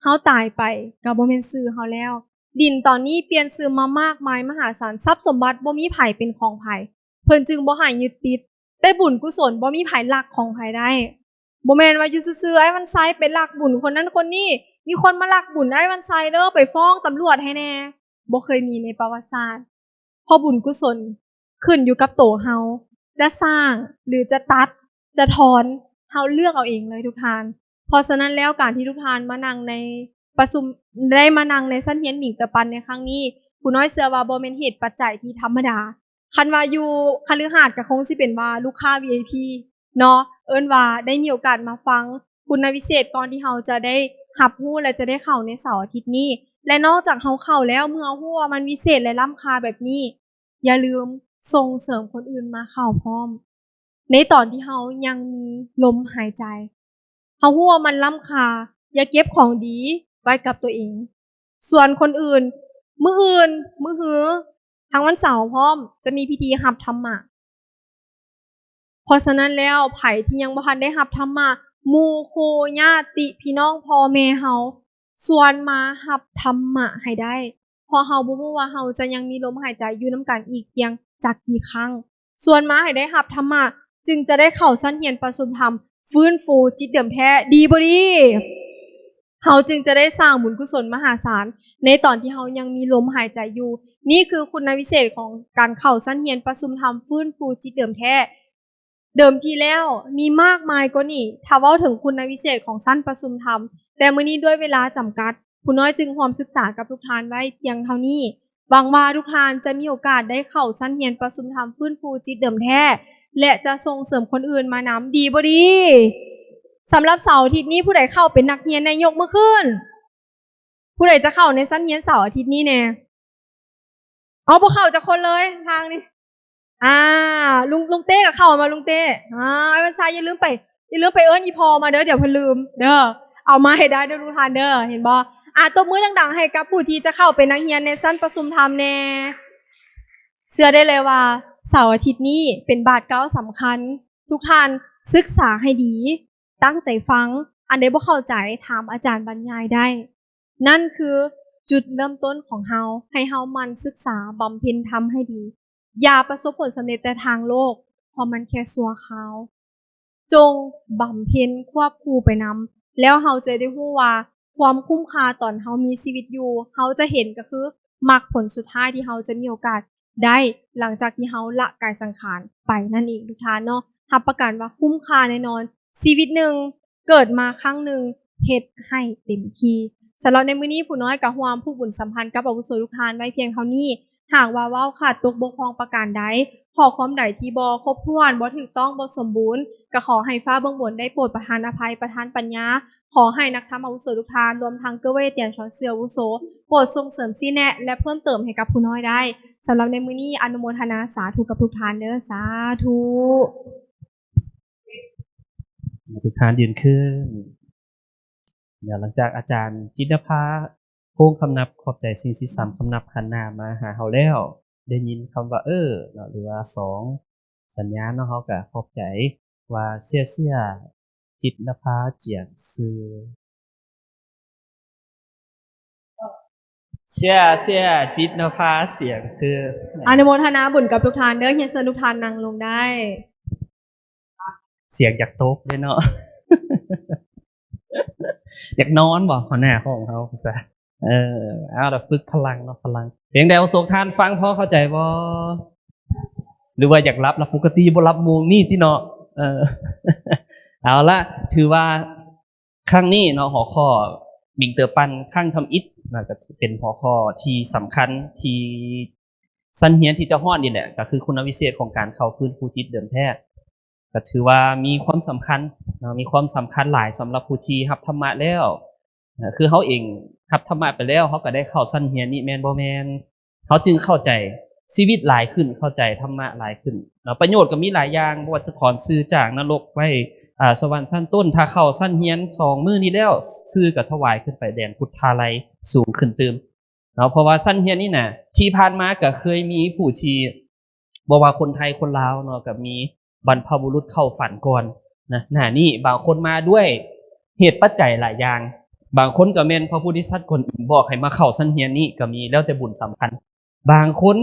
ເຮົາຕາຍໄປກໍບໍ່ແມ່ນຊື່ເຮົາແລ້ວ. ດິນຕອນນີ້ປ່ຽນຊື່ມາມາກມາຍມະຫາສານ, ຊັບສົມບັດບໍ່ມີໃຜເປັນຂອງໃຜ, ເພິ່ນຈຶ່ງບໍ່ໃຫ້ຍຶດຕິດ. ແຕ່ບຸນກຸສົນບໍ່ມີໃຜລັກຂອງໃຜໄດ້. ບໍ່ແມ່ນວ່າຢູ່ຊື່ໆ ອ້າຍວັນໄຊໄປລັກບຸນຄົນນັ້ນຄົນນີ້, ມີຄົນມາລັກບຸນອ້າຍວັນໄຊເດີ, ໄປຟ້ອງຕຳຫຼວດໃຫ້ແດ່. ບໍ່ເຄີຍມີໃນປະຫວັດສາດ. ເພາະບຸນກຸສົນຂຶ້ນຢູ່ກັບໂຕເຮົາ, ຈະສ້າງ ຫຼື ຈະຕັດ ຈະຖອນ, ເຮົາເລືອກເອົາເອງເລີຍທຸກທ່ານ. ເພາະສະນັ້ນແລ້ວ ການທີ່ທຸກທ່ານມານັ່ງໃນປະຊຸມ, ໄດ້ມານັ່ງໃນຊັ້ນຮຽນມິງເຕີປັນໃນຄັ້ງນີ້, ຄູນ້ອຍເຊື່ອວ່າບໍ່ແມ່ນເຫດປັດໄຈທີ່ທຳມະດາ. ຄັນວ່າຢູ່ຄະລືຫາດກໍຄົງຊິເປັນວ່າລູກຄ້າ ວີໄອພີ ເນາະ, ເອີ້ນວ່າໄດ້ມີໂອກາດມາຟັງຄຸນນະວິເສດກ່ອນທີ່ເຮົາຈະໄດ້ຮັບຮູ້ ແລະ ຈະໄດ້ເຂົ້າໃນເສົາອາທິດນີ້. ແລະ ນອກຈາກເຮົາເຂົ້າແລ້ວ, ເມື່ອເຮົາຮູ້ວ່າມັນວິເສດ ແລະ ລ້ຳຄ່າແບບນີ້, ຢ່າລືມສົ່ງເສີມຄົນອື່ນມາເຂົ້າພ້ອມ ໃນຕອນທີ່ເຮົາຍັງມີລົມຫາຍໃຈ. ເຮົາຮູ້ວ່າມັນລ້ຳຄ່າ, ຢ່າເກັບຂອງດີໄວ້ກັບຕົວເອງ. ຊວນຄົນອື່ນ, ມື້ອື່ນ, ມື້ຮື, ທັງວັນເສົາພ້ອມ, ຈະມີພິທີຮັບທຳມະ. ເພາະສະນັ້ນແລ້ວ, ໃຜທີ່ຍັງບໍ່ທັນໄດ້ຮັບທຳມະ, ໝູ່ຄູ່, ຍາດຕິພີ່ນ້ອງ, ພໍ່ແມ່ເຮົາ, ຊວນມາຮັບທຳມະໃຫ້ໄດ້, ເພາະເຮົາບໍ່ຮູ້ວ່າເຮົາຈະຍັງມີລົມຫາຍໃຈຢູ່ນຳກັນອີກພຽງຈັກກີ່ຄັ້ງ. ຊວນມາໃຫ້ໄດ້ຮັບທຳມະ, ຈຶ່ງຈະໄດ້ເຂົ້າຊັ້ນຮຽນປະຊຸມທຳ, ຟື້ນຟູຈິດເດີມແທ້, ດີບໍ່ດີ? ເຮົາຈຶ່ງຈະໄດ້ສ້າງບຸນກຸສົນມະຫາສານ ໃນຕອນທີ່ເຮົາຍັງມີລົມຫາຍໃຈຢູ່. ນີ້ຄືຄຸນນະວິເສດຂອງການເຂົ້າຊັ້ນຮຽນປະຊຸມທຳ, ຟື້ນຟູຈິດເດີມແທ້. ເດີມທີແລ້ວມີມາກມາຍກວ່ານີ້ ຖ້າເວົ້າເຖິງຄຸນນະວິເສດຂອງຊັ້ນປະຊຸມທຳ, ແຕ່ມື້ນີ້ດ້ວຍເວລາຈຳກັດ, ຄູນ້ອຍຈຶ່ງຮ່ວມສຶກສາກັບທຸກທ່ານໄວ້ພຽງເທົ່ານີ້. ຫວັງວ່າທຸກທ່ານຈະມີໂອກາດໄດ້ເຂົ້າຊັ້ນຮຽນປະຊຸມທຳຟື້ນຟູຈິດເດີມແທ້ ແລະ ຈະສົ່ງເສີມຄົນອື່ນມານຳ, ດີບໍ່ດີ? ສຳລັບເສົາອາທິດນີ້ ຜູ້ໃດເຂົ້າເປັນນັກຮຽນແດ່ ຍົກມືຂຶ້ນ. ຜູ້ໃດຈະເຂົ້າໃນຊັ້ນຮຽນເສົາອາທິດນີ້ແດ່? ເອົາ ບໍ່ເຂົ້າຈັກຄົນເລີຍທາງນີ້. ອ່າ ລຸງ ລຸງເຕ້ກໍເຂົ້າມາ ລຸງເຕ້. ອ່າ ອ້າຍວັນຊາ ຢ່າລືມໄປ ຢ່າລືມໄປເອີ້ນອີ່ພໍ່ມາເດີ ດຽວເພິ່ນລືມເດີ. ເອົາມາໃຫ້ໄດ້ເດີ ທຸກທ່ານເດີ ເຫັນບໍ່? ອ່າ ຕົບມືດັງໆໃຫ້ກັບຜູ້ທີ່ຈະເຂົ້າເປັນນັກຮຽນໃນຊັ້ນປະຊຸມທຳແດ່. ເຊື່ອໄດ້ເລີຍວ່າເສົາອາທິດນີ້ເປັນບາດກ້າວສຳຄັນ. ທຸກທ່ານສຶກສາໃຫ້ດີ, ຕັ້ງໃຈຟັງ, ອັນໃດບໍ່ເຂົ້າໃຈຖາມອາຈານບັນຍາຍໄດ້. ນັ້ນຄືຈຸດເລີ່ມຕົ້ນຂອງເຮົາ, ໃຫ້ເຮົາໝັ່ນສຶກສາບຳເພັນທຳໃຫ້ດີ. ຢ່າປະສົບຜົນສຳເລັດແຕ່ທາງໂລກ, ເພາະມັນແຄ່ຊົ່ວຄາວ. ຈົ່ງບຳເພັນຄວບຄູ່ໄປນຳ, ແລ້ວເຮົາຈະໄດ້ຮູ້ວ່າຄວາມຄຸ້ມຄ່າຕອນເຮົາມີຊີວິດຢູ່, ເຮົາຈະເຫັນກໍຄືມັກຜົນສຸດທ້າຍທີ່ເຮົາຈະມີໂອກາດໄດ້ ຫຼັງຈາກທີ່ເຮົາລະກາຍສັງຂານໄປນັ້ນເອງ ທຸກທ່ານເນາະ. ຮັບປະກັນວ່າຄຸ້ມຄ່າແນ່ນອນ. ຊີວິດໜຶ່ງ ເກີດມາຄັ້ງໜຶ່ງ ເຮັດໃຫ້ເຕັມທີ່. ສຳລັບໃນມື້ນີ້ ຜູ້ນ້ອຍກໍຮ່ວມຜູກບຸນສຳພັນກັບອາວຸໂສທຸກທ່ານໄວ້ພຽງເທົ່ານີ້. ຫາກວ່າເວົ້າຂາດຕົກບົກຜ່ອງປະການໃດ, ຂໍ້ຄວາມໃດທີ່ບໍ່ຄົບຖ້ວນ, ບໍ່ຖືກຕ້ອງ, ບໍ່ສົມບູນ, ກໍຂໍໃຫ້ຟ້າເບື້ອງບົນໄດ້ໂປດປະທານອະໄພ, ປະທານປັນຍາ. ຂໍໃຫ້ນັກທຳອາວຸໂສທຸກທ່ານ, ລວມທັງເກີເວຕຽນຊອນຊື່ອາວຸໂສ, ໂປດສົ່ງເສີມຊີ້ແນະ ແລະ ເພີ່ມເຕີມໃຫ້ກັບຜູ້ນ້ອຍໄດ້. ສຳລັບໃນມື້ນີ້ ອະນຸໂມທະນາສາທຸກັບທຸກທ່ານເດີ. ສາທຸ. ໃຫ້ທຸກທ່ານຢືນຂຶ້ນ. ດຽວຫຼັງຈາກອາຈານຈິດນະພາ ໂຄງຄຳນັບ ຂອບໃຈສິ່ງສິດສາມຄຳນັບ ຫັນໜ້າມາຫາເຮົາແລ້ວ, ໄດ້ຍິນຄຳວ່າ ເອີ ເນາະ ຫຼືວ່າ ສອງ ສັນຍານເນາະ, ເຮົາກະຂອບໃຈວ່າ ເສຍເສຍ ຈິດນະພາ ຈຽງຊື່. ເສຍເສຍ ຈິດນະພາ ສຽງຊື່. ອະນຸໂມທະນາບຸນກັບທຸກທ່ານເດີ. ຮຽນເຊີນທຸກທ່ານນັ່ງລົງໄດ້. ສຽງຢາກຕົກເດ້ເນາະ. ຢາກນອນບໍ່ ຫົວໜ້າຂອງເຮົາຊະ? ເອີ ເອົາລະ ຝຶກພະລັງເນາະ ພະລັງ. ເປັນໃດ ໂອສົກ ທ່ານຟັງພໍເຂົ້າໃຈບໍ່? ຫຼືວ່າຢາກຫຼັບລະ? ປົກກະຕິບໍ່ຫຼັບໂມງນີ້ຕິເນາະ. ເອີ ເອົາລະ ຖືວ່າ ຄັ້ງນີ້ເນາະ ຫົວຂໍ້ ບິງເຕີປັນ ຄັ້ງທຳອິດນະ ກໍເປັນຫົວຂໍ້ທີ່ສຳຄັນ ທີ່ຊັ້ນຮຽນທີ່ຈະຮອດນີ້ແຫຼະ ກໍຄືຄຸນນະວິເສດຂອງການເຂົ້າຟື້ນຟູຈິດເດີມແທ້ ກໍຖືວ່າມີຄວາມສຳຄັນເນາະ ມີຄວາມສຳຄັນຫຼາຍສຳລັບຜູ້ທີ່ຮັບທຳມະແລ້ວ. ນະ ຄືເຮົາເອງຮັບທຳມະໄປແລ້ວ ເຮົາກໍໄດ້ເຂົ້າຊັ້ນຮຽນນີ້ແມ່ນບໍ່? ແມ່ນ. ເຮົາຈຶ່ງເຂົ້າໃຈຊີວິດຫຼາຍຂຶ້ນ ເຂົ້າໃຈທຳມະຫຼາຍຂຶ້ນເນາະ. ປະໂຫຍດກໍມີຫຼາຍຢ່າງ ບໍ່ວ່າຈະຖອນຊື່ຈາກນະລົກໄວ້ ອາ ສະຫວັນຊັ້ນຕົ້ນ. ຖ້າເຂົ້າຊັ້ນຮຽນສອງມື້ນີ້ແລ້ວ ຊື່ກໍຖວາຍຂຶ້ນໄປແດນພຸດທາໄລສູງຂຶ້ນຕື່ມເນາະ. ເພາະວ່າຊັ້ນຮຽນນີ້ນະ ທີ່ຜ່ານມາກໍເຄີຍມີຜູ້ທີ່ ບໍ່ວ່າຄົນໄທຄົນລາວເນາະ ກໍມີບັນພະບຸລຸດເຂົ້າຝັນກ່ອນນະ. ໜ້ານີ້ບາງຄົນມາດ້ວຍເຫດປັດໄຈຫຼາຍຢ່າງ, ບາງຄົນກໍແມ່ນພະໂພທິສັດກວນອິມບອກໃຫ້ມາເຂົ້າຊັ້ນຮຽນນີ້ກໍມີ ແລ້ວແຕ່ບຸນສຳພັນ. ບາງຄົນ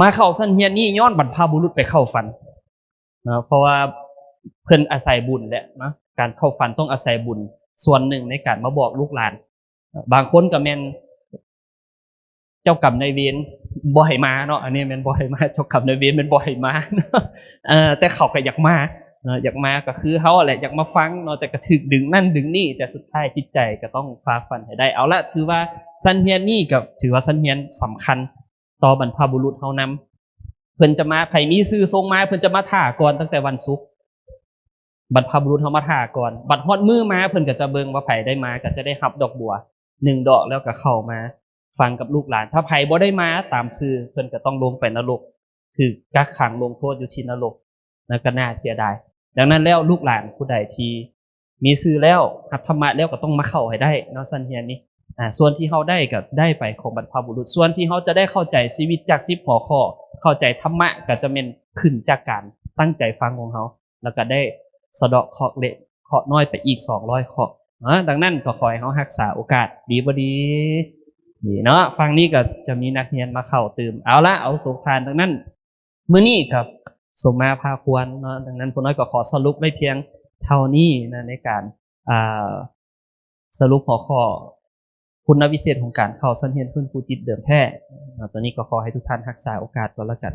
ມາເຂົ້າຊັ້ນຮຽນນີ້ຍ້ອນບັນພະບຸລຸດໄປເຂົ້າຝັນເນາະ ເພາະວ່າເພິ່ນອາໄສບຸນແຫຼະເນາະ, ການເຂົ້າຝັນຕ້ອງອາໄສບຸນສ່ວນໜຶ່ງໃນການມາບອກລູກຫຼານ. ບາງຄົນກໍແມ່ນ ເຈົ້າກຳນາຍເວນບໍ່ໃຫ້ມາເນາະ, ອັນນີ້ແມ່ນບໍ່ໃຫ້ມາ, ເຈົ້າກຳນາຍເວນແມ່ນບໍ່ໃຫ້ມາເນາະ, ເອີ ແຕ່ເຂົາກໍຢາກມາເນາະ, ຢາກມາກໍຄືເຮົາແຫຼະ ຢາກມາຟັງເນາະ, ແຕ່ກໍຖືກດຶງນັ້ນດຶງນີ້, ແຕ່ສຸດທ້າຍຈິດໃຈກໍຕ້ອງຝ່າຟັນໃຫ້ໄດ້. ເອົາລະ ຖືວ່າຊັ້ນຮຽນນີ້ກໍຖືວ່າຊັ້ນຮຽນສຳຄັນຕໍ່ບັນພະບຸລຸດເຮົານຳ. ເພິ່ນຈະມາ, ໃຜມີຊື່ສົ່ງມາ, ເພິ່ນຈະມາຖ້າກ່ອນຕັ້ງແຕ່ວັນສຸກ. ບັນພະບຸລຸດເຮົາມາຖ້າກ່ອນ, ບັດຮອດມື້ມາເພິ່ນກໍຈະເບິ່ງວ່າໃຜໄດ້ມາກໍຈະໄດ້ຮັບດອກບົວໜຶ່ງດອກ ແລ້ວກໍເຂົ້າມາຟັງກັບລູກຫຼານ. ຖ້າໃຜບໍ່ໄດ້ມາຕາມຊື່ ເພິ່ນກໍຕ້ອງລົງໄປນະລົກ, ຖືກກັກຂັງລົງໂທດຢູ່ທີ່ນະລົກ, ນັ້ນກໍໜ້າເສຍດາຍ. ດັ່ງນັ້ນແລ້ວ ລູກຫຼານຜູ້ໃດທີ່ມີຊື່ແລ້ວ ຮັບທຳມະແລ້ວ ກໍຕ້ອງມາເຂົ້າໃຫ້ໄດ້ເນາະ ຊັ້ນຮຽນນີ້. ອາ ສ່ວນທີ່ເຮົາໄດ້ກໍໄດ້ໄປຂອງບັນພະບຸລຸດ, ສ່ວນທີ່ເຮົາຈະໄດ້ເຂົ້າໃຈຊີວິດຈາກສິບຫົວຂໍ້, ເຂົ້າໃຈທຳມະ ກໍຈະແມ່ນຂຶ້ນຈາກການຕັ້ງໃຈຟັງຂອງເຮົາ. ແລ້ວກໍໄດ້ສະເດາະເຄາະເລັກເຄາະນ້ອຍໄປອີກສອງຮ້ອຍເຄາະເນາະ. ດັ່ງນັ້ນກໍຂໍໃຫ້ເຮົາຮັກສາໂອກາດ, ດີບໍ່ດີ? ດີເນາະ. ຝັ່ງນີ້ກໍຈະມີນັກຮຽນມາເຂົ້າຕື່ມ. ເອົາລະ ອາວຸໂສທ່ານ. ດັ່ງນັ້ນ ມື້ນີ້ກໍສົມມາພາຄວນເນາະ. ດັ່ງນັ້ນ ຜູ້ນ້ອຍກໍຂໍສະຫຼຸບໄວ້ພຽງເທົ່ານີ້ນະ ໃນການ ອ່າ ສະຫຼຸບຫົວຂໍ້ຄຸນນະວິເສດຂອງການເຂົ້າຊັ້ນຮຽນຟື້ນຟູຈິດເດີມແທ້ເນາະ. ຕອນນີ້ກໍຂໍໃຫ້ທຸກທ່ານຮັກສາໂອກາດກໍແລ້ວກັນ.